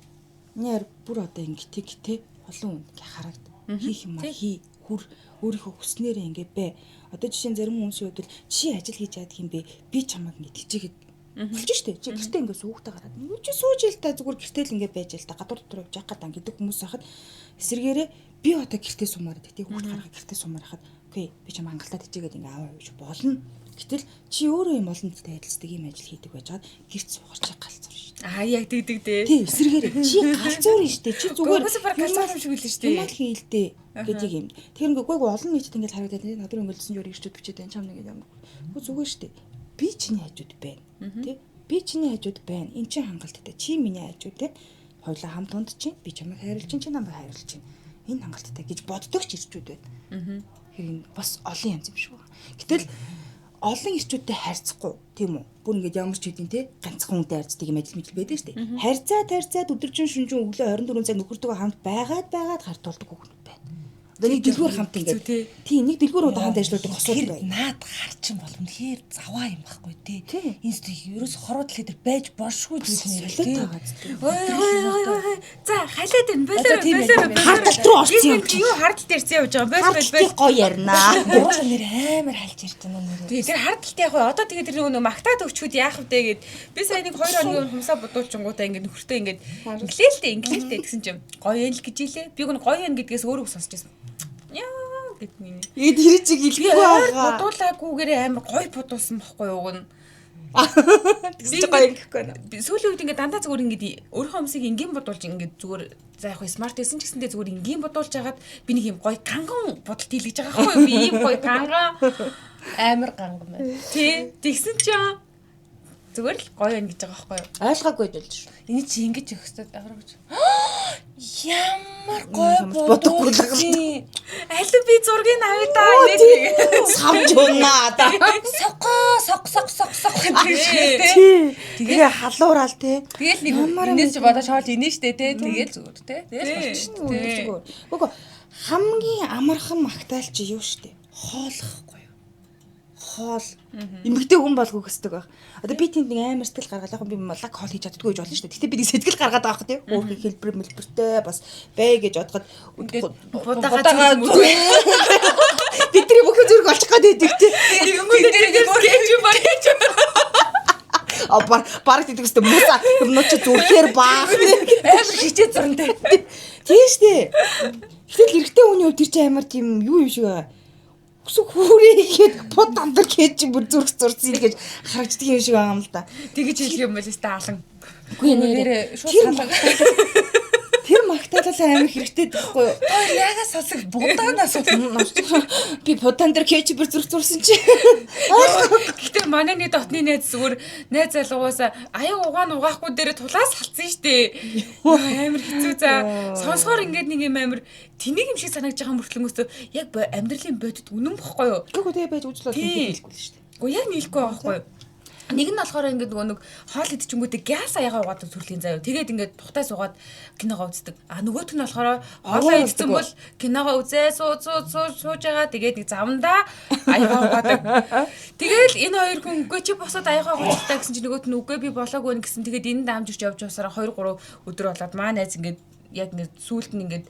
Миний яар бүр одоо ингэ тэг тэ олон хүн ингээ харагд. Хийх юм аа хий хүр өөрийнхөө хүснээрээ ингээ бай. Одоо жишээ нь зарим хүмүүсийн хувьд бол чи ажил хийж яадаг юм бэ? Би чамайг ингээ тижээгээд болж штэ. Чи гэртээ ингээ суугтаа гараад. Юу чи сууж ил та зүгээр гэртээ л ингээ байж ил та гадуур дотор явж яах гэдэг гэдэг хүмүүс байхад эсрэгээрээ би одоо гэртээ сумаар байдаг. Тэг хүүхд гаргаа гэртээ сумаар хахад окей би чамайг хангалттай тижээгээд ингээ аваа явж болно. Гэтэл чи өөрөө юм олон нийтэд харилцдаг ийм ажил хийдэг байжгаад гэрт суугаар чи галзуур шүү дээ. Аа яг тэгдэг дээ. Тий, эсрэгээрээ чи галзуур шүү дээ. Чи зүгээр Угсаа баг галзуур юм шиг үлээ шүү дээ. Юм л хийлдэ гэдэг юм. Тэр ингээ үгүй олон нийтэд ингээ харагдаад байна. Над руу ингээ лсэн жөр ирчүүд бичээд байна. Чам нэг юм. Үгүй зүгээр шүү дээ. Би чиний хажууд байна. Тий? Би чиний хажууд байна. Эн чинь хангалттай. Чи миний хажууд байна. Хоёлаа хамт унд чинь би чамайг хайрлаж чинь чи намайг хайрлаж чинь. Энэ хангалттай гэж боддог ч ирчүүд байна. Тэр энэ бас олон янз юм шиг байна. Гэтэл олон ирчүүдтэй харьцахгүй тийм үү? Бүр ингээд ямар ч хэдийн те ганцхан хүнтэй харьцдаг юм ажил мэдл байдаг шүү дээ. Харьцаад харьцаад өдөржин шүнжин өглөө 24 цаг нөхөртөөгөө хамт байгаад байгаад хартуулдаг хүүхнүүд байна. Одоо нэг дэлгүүр хамт ингээд тий нэг дэлгүүр удаа хамт ажилладаг хосууд Тэр байна. наад харчин бол үнэхээр заваа юм байхгүй тий. Тий. Энэ зүйл ерөөс хороо дэлхий дээр байж болшгүй зүйл нэр Солиот тий. байгаа зү. Ой ой ой ой. За халиад байна. За, Болоор тийм болоор. байх, тийм Хардалт руу орсон юм юм. Юу хардалт ирсэн явж байгаа. Бол бол бол. Хардтыг гоё ярина. Уурлаа нэр амар халж ирж байна нэр. Тэгээ тэр хардалт яах вэ? Одоо тэгээ тэр нөгөө магтаад өгчүүд яах вэ гэд би сая нэг 2 хоногийн өмнө хумсаа будуулчингуудаа ингээд нөхөртөө ингээд инглээлтэй инглээлтэй гэсэн чинь гоё юм л гэж илээ. Би гүн гоё юм гэдгээс өөрөө сонсч байсан. Яа гэд миний. Ээ тэр чиг Би илэхгүй ойр байгаа. будуулаагүйгээр амар гоё будуулсан бохгүй юу гэн. Тэгсэн чи гоё ингэхгүй байна. Би сүүлийн үед ингээд дандаа зүгээр ингээд өөрийнхөө өмсийг энгийн бодуулж ингээд зүгээр за яг хөө смарт байсан ч гэсэндээ зүгээр энгийн бодуулж хагаад би нэг юм гоё ганган бодолт хийлгэж байгаа байхгүй юу? Би ийм гоё ганган Амар ганган байна. тий тэгсэн чинь зүгээр л гоё юм гэж байгаа байхгүй юу? Ойлгоогүй болж шүү. Эний чи ингэж өгөх хэрэгтэй авраг гэж. Ямар гоё бодохгүй л бодуулсан. Аль би зургийг авъя даа нэг Самж унаа да. Соко сок сок сок сок гэдэг шиг тий. Тий. Тэгээ халуураал те. Тэгэл нэг энэс чи бодож хоол инээ штэ тий. Тэгэл зүгээр тий. Тэгэл болчих тий. Үгүй хамгийн амархан магтаал чи юу штэ? Хооллохгүй юу? Хоол. Эмэгтэй хүн болго хүсдэг байх. Одоо би тэнд нэг амар сэтгэл гаргаад яг би лаг хоол хийж чаддгүй гэж болно шүү дээ. Гэтэ би нэг сэтгэл гаргаад байгаа байхгүй тий. Хөөхөн хэлбэр мэлбэртэй бас бай гэж бодоход Будаага бидний бүх зүрх олчих гээд байдаг тий. Тэгэнгүүт тэр нэг А бараг гэдэг үстэй муса юмнууд чи зүрхээр баах. Амар хичээ зурнтай. Тийм штэ. Гэтэл эрэгтэй хүний хувьд тэр чинь амар тийм юу юм шиг байгаа. Өсөг хүүрээ ихэд бод андар гэж чи бүр зүрх зурцсан гэж харагддаг юм шиг байгаа юм л да. Тэгэж хэлэх юм бол өстэй алан. Үгүй Нэрээ шууд Тэр салга. Тэр магтаалал амар хэрэгтэй байхгүй юу? Тэр яагаас салсаг будаанаас Би будан дээр кетчуп зүрх зурсан чи. Гэтэ манай нэг дотны найз зүгээр найз залгуусаа аяг угаан угаахгүй дээр тулаас салцсан штэ. Амар хэцүү за. Сонсохоор ингээд нэг юм амар тэнэг юм шиг санагдаж байгаа мөртлөнгөөсөө яг амьдралын бодит үнэн бохгүй юу? Үгүй тэгээ байж үзэл бол Тийм. хэлэхгүй л шүү дээ. Гэхдээ яг нийлэхгүй байгаа байхгүй юу? Нэг нь болохоор ингээд нөгөө нэг хоол идчихэнгүүтээ гяс аягаа угаадаг төрлийн заяа. Тэгээд ингээд тухтай суугаад киногоо үздэг. А нөгөөх нь болохоор хоолоо Овоо идсэн үздэг бол киногоо үзээ суу суу суу сууж байгаа. Тэгээд нэг замдаа аягаа угаадаг. Тэгэл энэ хоёр хүн үгүй чи босоод аягаа угаачихтаа гэсэн чи нөгөөт нь үгүй би болоогүй нэ гэсэн. Тэгээд энэ дамжирч явж явсараа 2 3 өдөр болоод маа найз ингээд яг ингээд сүүлд нь ингээд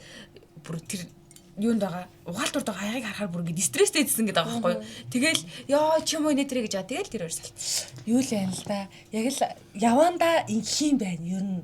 бүр тэр юунд байгаа угаалтурд байгаа аягийг харахаар бүр ингээд стресстэй идсэн гэдэг байгаа байхгүй юу. Тэгэл ёо чи юм уу нэ тэрэ гэж аа тэгэл тэр хоёр салт. Юу л юм л да. Яг л явандаа инх юм байна. Ер нь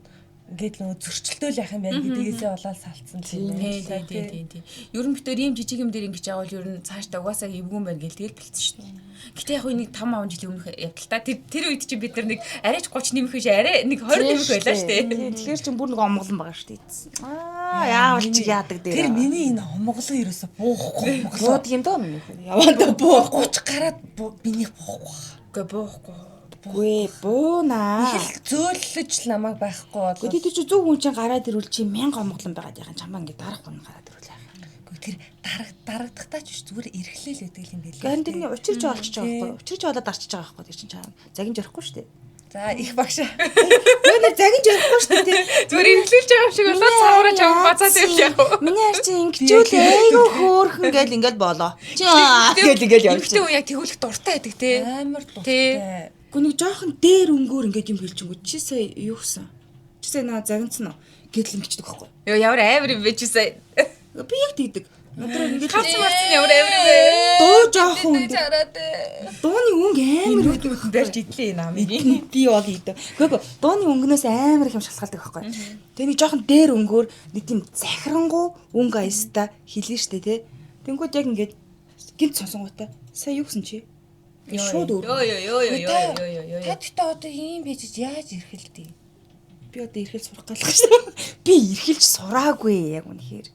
ингээд нөгөө зөрчилдөөл яах юм байна гэдгээсээ болоод салцсан л юм Тийм байна. тийм тийм тийм. Ер нь битээр ийм жижиг юм дээр ингэж явал ер нь цаашдаа угаасаа эвгүн байна гэл тэгэл бэлдсэн шүү дээ. Гэтэ яг нэг 5 10 жилийн өмнөх явдал та. Тэр үед чинь бид нар нэг арайч 30 нэмэх биш арай нэг 20 нэмэх байлаа шүү дээ. Тэгэхээр чинь бүр нэг омглон байгаа шүү дээ. Аа яавал чи яадаг дээр. Тэр миний энэ омглон ерөөсө буухгүй омглон. буудаг юм дөө миний хүн. Явандаа буух. 30 гараад миний буухгүй. Үгүй буухгүй. Үгүй буунаа. Их л зөөллөж намайг байхгүй бол. Гэхдээ тэр чи зөв хүн чинь гараад ирвэл чи 1000 омглон байгаад яхан чамаа ингэ дарах хүн гараад ирвэл яах юм. Үгүй тэр дарагдахтаа ч биш зүгээр эрхлээл байдаг юм билээ. Гэн тэрний учирч олчиж байгаа байхгүй юу? Учирч олоод дарчиж байгаа байхгүй тэр чинь чам загинж орохгүй шүү дээ. За их багш. Үгүй нэр загинж орохгүй шүү дээ. Зүгээр эргэлүүлж байгаа юм шиг болоод цаавраа чам бацаа тавьж яах вэ? Миний хар чи ингэчүүл айгүй хөөхөн гэл ингээл болоо. Чи гэл ингээл явчих. Эмэгтэй хүн яг тэгүүлэх дуртай байдаг те. Амар дуртай. Гү нэг жоохон дээр өнгөөр ингээд юм хэлчихэнгүү чи сая юу гэсэн? Чи сая наа загинцсан уу? Гэдэл ингэчдэг байхгүй. Йоо ямар амар юм бэ чи сая. Би яг тэгдэг. Надраа ингээд Харц марцсан ямар амар юм бэ? дуу жоохон өндөр. Чараад ээ. Дууны өнгө амар өгдөг Нүд барьж идлээ энэ амыг. Би бол идэв. Үгүй ээ, дууны өнгнөөс амар их юм шалгалдаг байхгүй. Тэгээ нэг жоохон дээр өнгөөр нэг тийм захирангу өнгө аяста хэлнэ штэ тий. Тэнгүүд яг ингээд гинт сонсонгуудаа сая юу гэсэн чи? Шууд өөр. Йоо ёо ёо ёо ёо ёо ёо. Та тэгтээ одоо ийм байж яаж эрхэлдээ? Би одоо эрхэлж сурах галах шүү. Би эрхэлж сураагүй яг үнэхээр.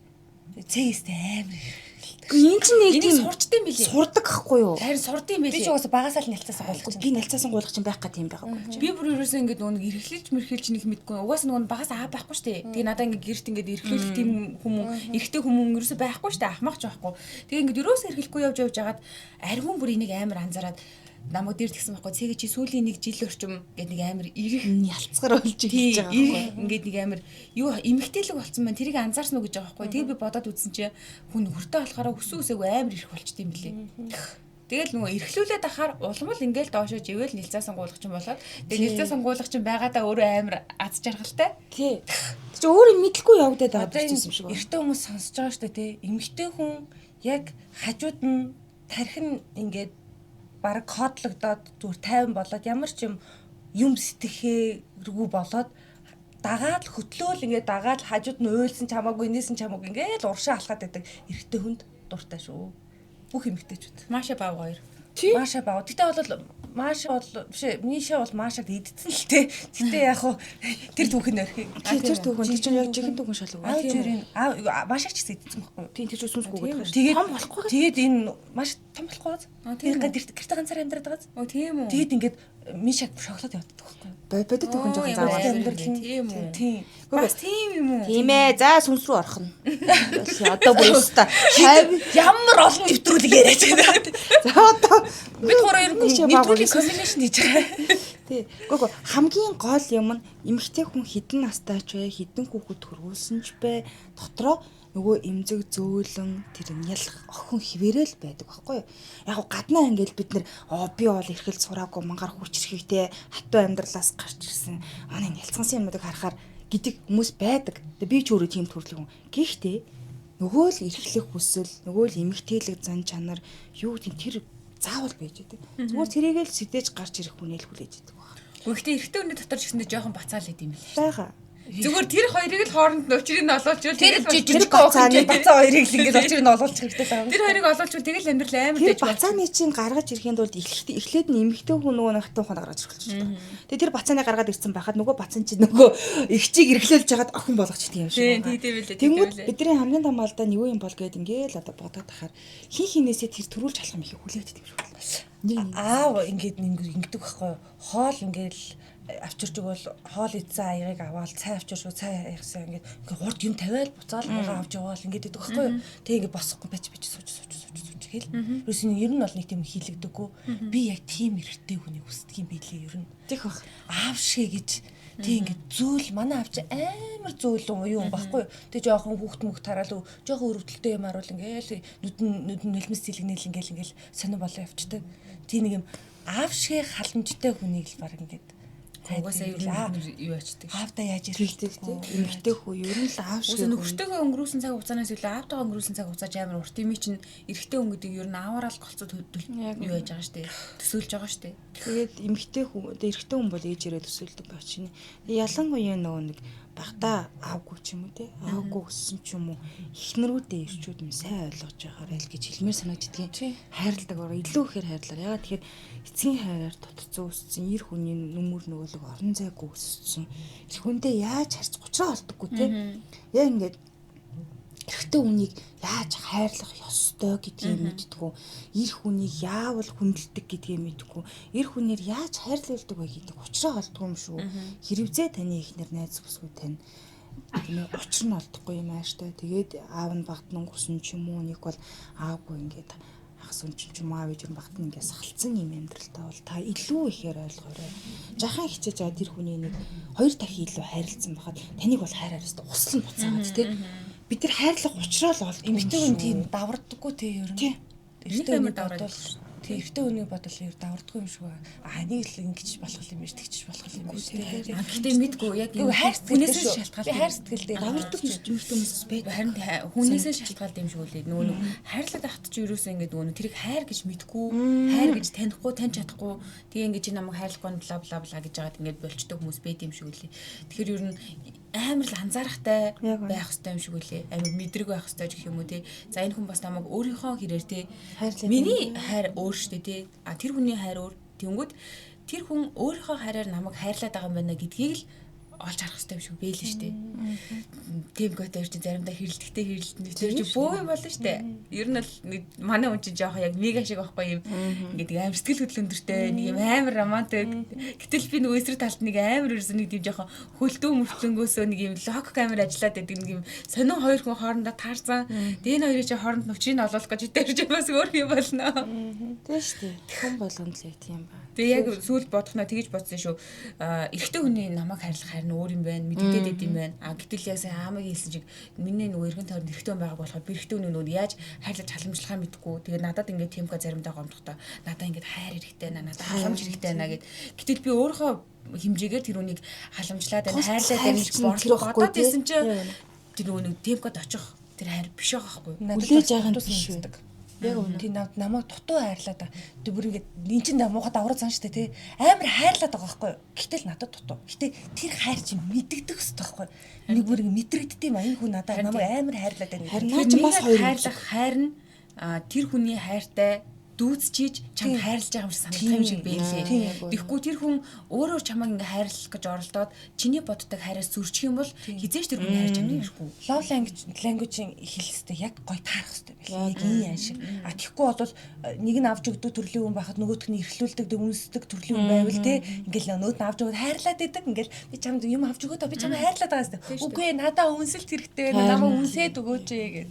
Цээстэй амар эрхэлдэг. Үгүй энэ чинь нэг Энийг тийм сурчдсан билээ. сурдаг гэхгүй юу? Харин сурдсан Би ч билээ. угаасаа багасаа л нялцаасан гуйлах чинь. Би налцаасан гуулах чинь байх га тийм байгаагүй. Би бүр ерөөсөө ингээд нөгөө нэг эрхлэлж мэрхэлж нэг мэдгүй. Угаасаа нөгөө багаас аа байхгүй шүү дээ. Тэгээ надаа ингээд гэрт ингээд эрхлүүлэх тийм хүмүүн, эрэгтэй хүмүүн ерөөсөө байхгүй шүү дээ. Ахмах ч байхгүй. Тэгээ ингээд ерөөсөө эрхлэхгүй явж явж хагаад аргиун бүр энийг амар анзаараад намайг дээр тэгсэн байхгүй. Цэгээ чи сүүлийн нэг жил орчим ингээд нэг амар ирэх Ялцгаар болж Тий, эхэлж байгаа ирэх байхгүй. ингээд нэг амар юу эмгтээлэг болцсон байна. Тэрийг анзаарсан уу гэж байгаа байхгүй. Тэгээ би бодоод үзсэн чинь хүн нөхөртэй болохоор өссөн үсээгүй амар ирэх болчт юм билээ. Тэгэл нөгөө эрхлүүлээд ахаар улам л ингээл доошоо живэл нилцээ сонгуулах чинь болоод тэгээ нилцээ сонгуулах чинь байгаадаа өөрөө амар аз жаргалтай. Тий. Тэр чинь өөрөө мэдлгүй явагдаад байгаа Одоо юм шиг энэ байна. эрэгтэй хүмүүс сонсож байгаа шүү дээ тий. Эмэгтэй хүн яг хажууд нь тархин ингээд бараг кодлогдоод зүгээр тайван болоод ямар ч юм юм сэтгэхээргүй болоод дагаад л хөтлөөл ингээд дагаад л хажууд нь уйлсан ч хамаагүй инээсэн ч хамаагүй ингээд л уршаа алхаад байдаг эрэгтэй хүнд дуртай шүү. Бүх эмэгтэйчүүд. Маша бав хоёр. Маша баа. Гэтэ бол Маша бол биш ээ, Миша бол Машаг идсэн л те. Гэтэ яг хуу тэр түүхэн орхи. Тий, тэр түүхэн тэр чинь яг жинхэнэ түүхэн шалгуу. Аав жирийн аав Машаг ч гэсэн идсэн байхгүй юу? Тийм тэр чинь сүнсгүй гэдэг байна. Тэгээд Том болохгүй. Тэгээд энэ маш том болохгүй биз? А, тийм Тэгээд гэрт гэрте ганцаар амьдраад байгаа биз? Оо тийм үү. Тэгээд ингээд Мишаг шоколад явуулдаг байхгүй юу? Бодит түүхэн жоохон Оо, заавал. ямар Амьдрал нь Тийм үү. Тийм. Бас тийм юм уу? Тийм ээ. За сүнс рүү орох нь. Одоо бүр өста. 50 Ямар олон нэвтрүүлэг яриад байна. За одоо Бид гурав ер нь Миша баа нэвтрүүлгийн комбинашн хийж байгаа. Тий. Гүг хамгийн гол юм нь эмэгтэй хүн хэдэн настай ч бай, хэдэн хүүхэд төрүүлсэн ч бай, дотроо нөгөө эмзэг зөөлөн тэр нялх охин хിവэрэл байдаг байхгүй юу? Яг гаднаа ингээл бид нэр би бол эрхэлж сураагүй мангар хүчрхийтэй хатуу амьдралаас гарч ирсэн. Аны нялцгансан юмнуудыг харахаар гэдэг хүмүүс байдаг. Тэгээ би ч өөрөө тийм төрлийн хүн. Гэхдээ нөгөө л эрхлэх хүсэл, нөгөө л эмэгтэйлэг зан чанар юу гэдэг тэр заавал байж байдаг. Зүгээр тэрийг л сэтэж гарч ирэх хүнээ л хүлээж идэг баг. Гэхдээ эрэгтэй хүний дотор ч гэсэндээ жоохон бацаал идэм юм л. Бага. Зүгээр тэр хоёрыг л хооронд нь учрыг нь олуулчвал Тэр тэгэл жижиг бацааны бацаа хоёрыг л ингээд учрыг нь олуулчих хэрэгтэй л байгаа. Тэр хоёрыг олуулчвал тэгэл амьдрал амар Тэр дэж байна. бацааны чинь гаргаж ирэхийн тулд эхлээд нь эмэгтэй хүн нөгөө нэг хатан ухаанд гаргаж ирэх болчихсон. Тэгээ тэр бацааны гаргаад ирсэн байхад нөгөө бацан чинь нөгөө эгчийг эрхлээлж хагаад охин болгочихдаг юм шиг. Тийм тийм үлээ. Тэнгүүд бидний хамгийн том алдаа нь юу юм бол гээд ингээл одоо бодоод тахаар хин хинээсээ тэр төрүүлж халах юм их хүлээгддэг юм шиг байна. Аав ингээд ингэдэг байхгүй юу? Хоол ингээд авчирч өгвөл хоол идсэн аягийг аваал цай авчирч өгвөл цай аягсан ингээд ингээд хурд юм тавиал буцаал аягаа авч яваал ингээд идэх байхгүй юу? Тэг ингээд босохгүй бач бач сууж сууж сууж сууж гэл. Ерөөс нь ер нь бол нэг тийм хийлэгдэггүй. Би яг тийм эрэгтэй хүнийг хүсдэг юм билээ ер нь. Тех бах. Аав шиг гэж тэг ингээд зөөл манай аав чи амар зөөлөн уян юм байхгүй юу? Тэг жоохон хүүхд мөхт хараал жоохон өрөвдөлттэй юм харуул ингээл нүдэн нүдэн нулимс зилгнээл ингээл ингээл сонир болоо явчдаг. Тэг нэг юм аав шиг халамжтай хүнийг л баг ингээд Угаасаа ер нь юу ячдаг. Аавдаа яаж Тэгдэг тийм. Эмэгтэй хүн ер нь л аав шиг. Угаасаа нөхөртөөгөө өнгөрүүлсэн цаг хугацаанаас илүү аавтайгаа өнгөрүүлсэн цаг хугацаа амар урт юм чинь эрэгтэй хүн гэдэг ер нь ааваараа л голцоо юу яаж байгаа штэ. Төсөөлж байгаа штэ. Тэгээд эмэгтэй хүн одоо эрэгтэй хүн бол ээжээрээ төсөөлдөг байх чинь. Ялангуяа нөгөө нэг багтаа аавгүй ч юм уу те аавгүй өссөн ч юм уу эхнэрүүдээ ирчүүд нь сайн ойлгож байгаарай л гэж хэлмээр санагддгийн. Хайрладаг ороо илүү ихээр хайрлаар. Ягаад тэгэхээр эцгийн хайраар дутцсан өссөн эр хүний нүмер нөгөөлөг орон зайгүй өссөн. Тэр хүндээ яаж харьц гучраа олдоггүй те. Яг ингээд эрэгтэй хүнийг яаж хайрлах ёстой гэдгийг мэддэггүй. Эр хүнийг яавал хүндэлдэг гэдгийг мэддэггүй. Эр хүнээр яаж хайрлуулдаг вэ гэдэг учраа олдгүй юм шүү. Хэрвээ таны эхнэр найз бүсгүй тань тийм ээ учир нь олдохгүй юм ааштай. Тэгээд аав нь багт нь өнгөрсөн ч юм уу нэг бол аавгүй ингээд хагас үн ч юм аав ээж нь багт нь ингээд сахалцсан юм амьдралтай бол та илүү ихээр ойлгоорой. Жахан хичээж байгаа тэр хүний нэг хоёр дахин илүү хайрлцсан байхад таныг бол хайраар өстө услан буцаагаад тийм бид нар хайрлах учраа л олдгүй. Эмэгтэй хүн тийм давардаггүй тий ер нь. Эрэгтэй Нэг хүний амар давраад бодвол тий эрэгтэй хүний бодвол ер давардаггүй юм шиг байна. Аа нэг л ингэж болох юм биш тэгчих болох юм биш тий. Гэхдээ мэдгүй яг Юу хайр хүнээсээ сэтгэл шалтгаалт. Би хайр сэтгэлдээ давардаг эмэгтэй хүмүүсээс байдаг. Харин хүнээсээ шалтгаалт юм шиг үлээ. Нөгөө нэг хайрлаад ахт чи юусоо ингээд нөгөө нэг тэрийг хайр гэж мэдгүй, хайр гэж танихгүй, таньж чадахгүй. Тэгээ ингээд чи намайг хайрлахгүй бла бла бла гэж жагаад ингээд болчтой хүмүүс байд юм шиг үлээ. Тэгэхээр ер нь амар л анзаарахтай байх хэрэгтэй юм шиг үлээ. Амар мэдрэг байх хэрэгтэй гэх юм уу те. За энэ хүн бас намайг өөрийнхөө хэрээр те. Хайрлаад Миний хайр өөр штэ те. А тэр хүний хайр өөр. Тэнгүүд тэр хүн өөрийнхөө хайраар намайг хайрлаад байгаа юм байна гэдгийг л олж харах хэрэгтэй юм шиг бэлэн штэ. Тийм готоор чи заримдаа хэрэлдэхтэй хэрэлдэнэ. Тэр чи бөө юм болно штэ. Ер нь бол нэг манай хүн чинь жоохон яг мега шиг байхгүй юм. Ингээд нэг амар сэтгэл хөдлөл өндөртэй, нэг юм амар романтик. Гэтэл би нөгөө эсрэг талд нэг амар ерөөсөн нэг тийм жоохон хөлдөө мөртлөнгөөсөө нэг юм лог камер ажиллаад байдаг нэг юм сонин хоёр хүн хоорондоо таарсан. Тэгээ энэ хоёрын чи хооронд нүчрийг олоолох гэж тэр чи бас өөр юм болно. Тийм шүү дээ. Хүн болгонд л яг тийм ба. Тэгээ яг сүүл бодохноо тэгэж бодсон шүү. Аа эрэгтэй хүний намайг хайрлах хайр нь өөр юм байна, мэддэгдээд идэм байна. А гэтэл яг сайн аамыг хэлсэн чиг миний нөгөө эргэн тойронд эрэгтэй хүн байгааг болохоор би эрэгтэй хүний нөгөө яаж хайрлаж халамжлахаа мэдэхгүй. Тэгээ надад ингээд тимка заримдаа гомдохдоо надад ингээд хайр хэрэгтэй байна, надад халамж хэрэгтэй байна гэд. Гэтэл би өөрийнхөө хэмжээгээр тэр хүнийг халамжлаад байна, хайрлаад байна гэж бодоод байсан чинь тэр нөгөө нэг тимкад очих тэр хайр биш байгаа байхгүй юу? Хүлээж байгаа нь биш үү? Яг үнэ. Тий намайг дутуу хайрлаад байгаа. Тэг бүр ингээд эн чинь муухай давруу зан штэ тий. Амар хайрлаад байгаа байхгүй юу? Гэтэл надад дутуу. Гэтэ тэр хайр чинь мэдэгдэх хэвээр байхгүй юу? Нэг бүр ингээд мэдрэгддэг юм а энэ хүн надад намайг амар хайрлаад байна. Харин наа чи бас хоёр хайрлах хайр нь тэр хүний хайртай дүүцчиж чам хайрлаж байгаа юм шиг санагдах юм шиг байлээ. Тэгэхгүй тэр хүн өөрөө чамайг ингээ хайрлах гэж оролдоод чиний боддог хайраас зөрчих юм бол хизээч тэр хүний хайр чамд ирэхгүй. Love language-ийн хэл хэвээр яг гой таарах хэвээр байлээ. Яг ин яан шиг. А тэгэхгүй бол нэг нь авч өгдөг төрлийн хүн байхад нөгөөх нь эрхлүүлдэг, үнсдэг төрлийн хүн байвал те ингээл нөгөөд нь авч өгөөд хайрлаад идэг. Ингээл би чамд юм авч өгөөд би чамд хайрлаад байгаа хэвээр. Үгүй ээ надаа үнсэлт хэрэгтэй байна. Намайг үнсээд өгөөч ээ гэд.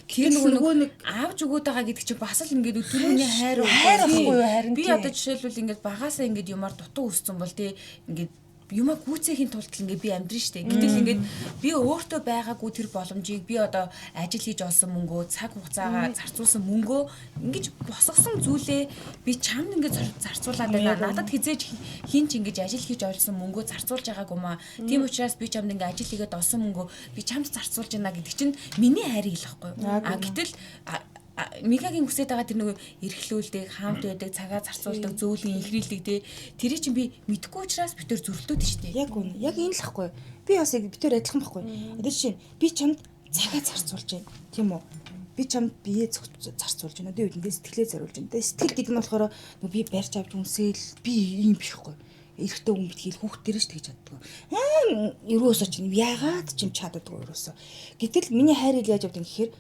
Тэр нөгөө нэг авч өгөөд байгаа гэдэг чинь бас л ингээд өдөр хүний хайр Хайр байхгүй юу, харин Би тий. одоо жишээлбэл ингээд багасаа ингээд юмар дутуу өссөн бол тий ингээд юмаа гүйцээхийн тулд л ингээд би амьдрын штэ. Гэтэл ингээд би өөртөө байгаагүй тэр боломжийг би одоо ажил хийж олсон мөнгөө, цаг хугацаагаа зарцуулсан мөнгөө ингэж босгосон зүйлээ би чамд ингээд зарцуулаад байна. Надад хизээж хин ч ингэж ажил хийж олсон мөнгөө зарцуулж байгаагүй маа. Тийм учраас би чамд ингээд ажил хийгээд олсон мөнгөө би чамд зарцуулж байна гэдэг чинь миний хайрыг л байхгүй юу? А гэтэл Мигагийн хүсэж байгаа тэр нөгөө эрхлүүлдэг, хамт байдаг, цагаа зарцуулдаг, зөөлөн инхрийлдэг те. Тэрийг чинь би мэдэхгүй учраас би тэр зөрөлдөд штэ. Яг үнэ. Яг энэ л ахгүй. Би бас яг битээр адилхан байхгүй. Одоо жишээ нь би чамд цагаа зарцуулж байна. Тийм үү? Би чамд биеэ зарцуулж байна. Одоо үгэндээ сэтгэлээ зориулж байна. Тэгээ сэтгэл гэдэг нь болохоор нөгөө би барьж авч үнсээл би ийм биш хгүй. Эрэгтэй хүн битгийл хүүхд дээрээ ч тэгж чаддгүй. Аа ерөөсөө чинь яагаад ч юм чаддаггүй ерөөсөө. Гэтэл миний хайр ил яаж явдаг гэхээр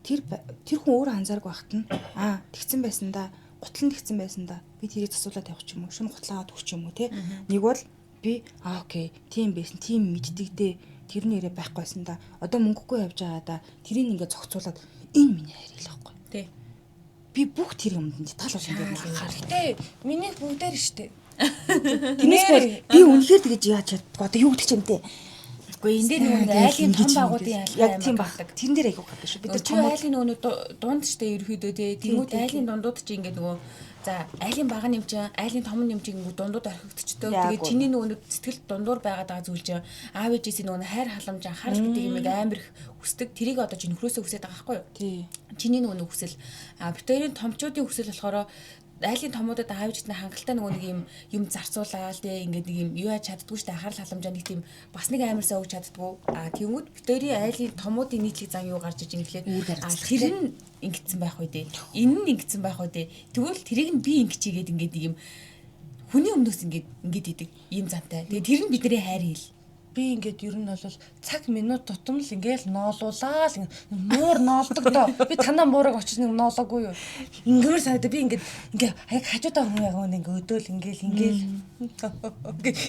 тэр тэр хүн өөрөө анзааргүй байхад нь аа тэгсэн байсан да гутал нь тэгсэн байсан да би тэрийг засуулаад тавих ч юм уу шөнө гутлаагаад өгч юм уу те нэг бол би аа окей тийм байсан тийм мэддэг дээ тэр нэрээ байхгүйсэн да одоо мөнгөгүй явж байгаа да тэрийг ингээ зохицуулаад энэ миний хайр л байхгүй Тий. би бүх тэр юмд нь деталь болгон дээр нь анхаарал Гэтэ миний бүгдээр штэ. тэрнээс би үнэхээр тэгэж яаж чаддгүй одоо юу гэдэг ч юм те Гэхдээ энэ дээр нөгөө нэг айлын том багуудын ялгаа яг тийм баг тэрэн дээр айгүй гадаг шүү бид Бид нар тэр айлын нөгөө нэг дунд штэ ерөөхдөө те. Тэнгүүд айлын дундууд чи ингээд нөгөө за айлын бага юм чинь айлын том юм чинь ингээд дундууд орхигдчихдог. Яг Тэгээд чиний нөгөө нэг сэтгэл дундуур байгаад байгаа зүйл чинь аав ээжээсийн нөгөө нэг хайр халамж анхаарал гэдэг юм амар их хүсдэг. Тэрийг одоо чи нөхрөөсөө хүсээд байгаа байхгүй юу? Тий. Чиний нөгөө нэг хүсэл. А бит хоёрын томчуудын хүсэл болохоор айлын томуудад аав ээжтэй хангалттай нөгөө нэг юм юм зарцуулаад те ингээд нэг юм юу яаж чаддгүй штэ анхаарал халамжаа нэг тийм бас нэг амар сайн өгч чаддгүй. А тэнгүүд бит хоёрын айлын томуудын нийтлэг зан юу гарч иж ингэлээ. Үүрэг А харилцах, тэр нь ингэсэн байх үү дээ. Энэ нь ингэсэн байх үү дээ. Тэгвэл тэрийг нь би ингэчигээд ингээд нэг юм хүний өмнөөс ингээд ингээд идэг ийм зантай. Тэгээ тэр нь бидний хайр хэл. Би ингээд ер нь бол цаг минут тутам л ингээл ноолуулаа л муур ноолдог доо. Би танаа муурыг очиж нэг ноолоогүй юу. Ингэмэр санагдаа би ингээд ингээ яг хажуудаа хүн яг ингээ өдөөл ингээл ингээл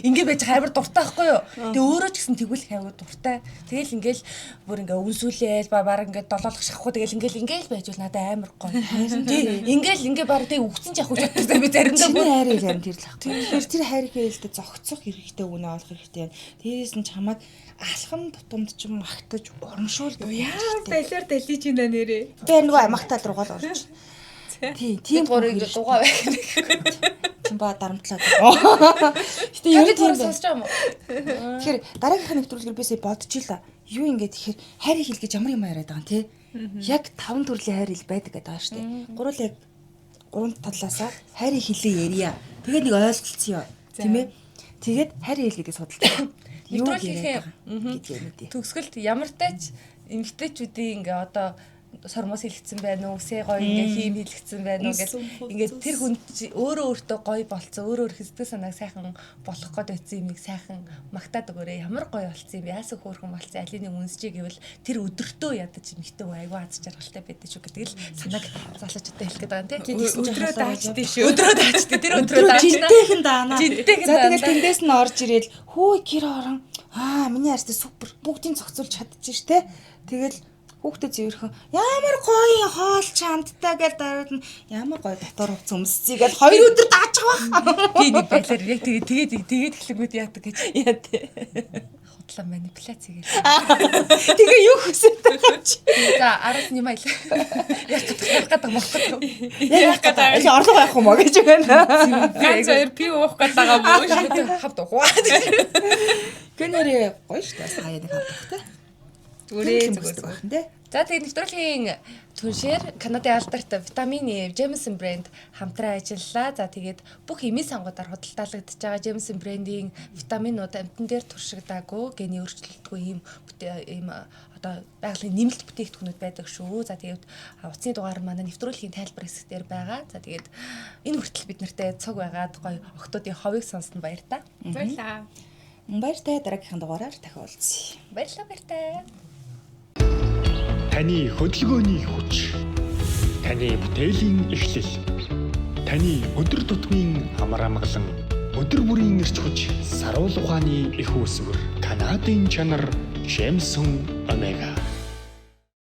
ингээ байж амар дуртай байхгүй юу. Тэгээ өөрөө ч гэсэн тэгвэл хайгуу дуртай. Тэгэл ингээл бүр ингээ үнсүүлээл ба баг ингээ долоолох шахахгүй тэгэл ингээл ингээл байж бол надад амар гоё. Тэг ингээл ингээ баг тэг үгцэн ч явах чаддаг би заримдаа Чиний хайр ил харин тэр л ахгүй. Тэгэхээр тэр хайр хэлтэй зохицох хэрэгтэй үнэ олох хэрэгтэй байна. Дээрээс нь чамайг алхам тутамд ч магтаж урамшуулдаг. Яа балиар далиж байна нэрээ. Тэр нөгөө амагтаал руугаа л орж. Тий, тийм гурыг дугаа байх. Чин ба дарамтлаад. Гэтэ ер нь тийм байна. сонсож байгаа юм уу? Тэгэхээр дараагийнхаа нэвтрүүлгээр би сая бодож ила. Юу ингэ тэгэхээр хайр хэл гэж ямар юм яриад байгаа юм те? Яг таван төрлийн хайр хэл байдаг гэдэг байгаа шүү дээ. Гурвал яг гурван талаасаа хайр хэлээ ярья. Тэгээд нэг ойлголцсон юм. Тийм ээ? Тэгээд хайр хэл гэдгийг судалж байгаа. Юу Нэвтрүүлгийнхээ, гэдгийг мэдээ. Төгсгөлд ямар тач эмгтээчүүдийн ингээ одоо сормоос хэлэгдсэн байна уу, үсээ гоё ингээ хийм хэлэгдсэн байна уу гэл ингээд тэр хүн чи өөрөө өөртөө гоё болцсон, өөрөө өөр сэтгэл санааг сайхан болох гээд байсан юмыг сайхан магтаад өгөөрэй. Ямар гоё болцсон юм, яасан хөөрхөн болцсон, алийг нэг үнсчээ гэвэл тэр өдөртөө ядаж эмгтээ хүн айгүй аз жаргалтай байдаг шүү гэдэг л санааг залуучуудад хэлэх гээд байгаа юм тий. Өдрөө даачдээ шүү. Өдрөө даачдээ, тэр өдрөө Өдрөө даачна. жинтэйхэн даана. Жинтэйхэн За даана. тэгэл тэндээс нь орж ирээл хүү гэр орон аа миний арьстай супер бүгдийг зохицуулж чадчих штэ. Тэгэл хүүхдээ зэвэрхэн ямар гоё хоол чамдтай гэл дараад нь ямар гоё дотор хувц өмсцгийг гэл хоёр өдөр дааж байгаа бах. Би нэг байлаар яг тэгээ тэгээд тэгээд эхлэнгүүд яадаг гэж. Яа тий. Худлаа манипуляц хийгээл. Тэгээ юу хүсэж байгаа юм чи? За араас нь юм айл. Яг гэдэг мох гэдэг. Яг гэдэг. Эли орлого авах юм уу гэж байна. Ганц хоёр пив уух гээд байгаа мөн. Хавд ухаа. Гэнэрээ гоё штэ бас хаяа нэг хавдах те. Зүгээрээ Тийм хүсдэг зүгээр. байх нь те. За тэгээд нэвтрүүлгийн түншээр Канадын алдарт витамин Е Jameson брэнд хамтран ажиллалаа. За тэгээд бүх эмийн сангуудаар худалдаалагдж байгаа Jameson брендийн витаминууд амьтан дээр туршигдаагүй, гений өөрчлөлтгүй ийм ийм одоо байгалийн нэмэлт бүтээгдэхүүнүүд байдаг шүү. За тэгээд утасны дугаар нь манай нэвтрүүлгийн тайлбар хэсэг дээр байгаа. За тэгээд энэ хүртэл бид нартай цуг байгаад гоё охтуудын ховыг сонсон баяр та. Баярлаа. Баяртай дараагийнхын дугаараар дахин уулзъя. Баярлалаа баяртай. Таны хөдөлгөөний хүч. Таны бүтээлийн эхлэл. Таны өдөр тутмын амар амгалан. Өдөр бүрийн эрч хүч, саруул ухааны их үүсвэр. Канадын чанар Jameson Omega.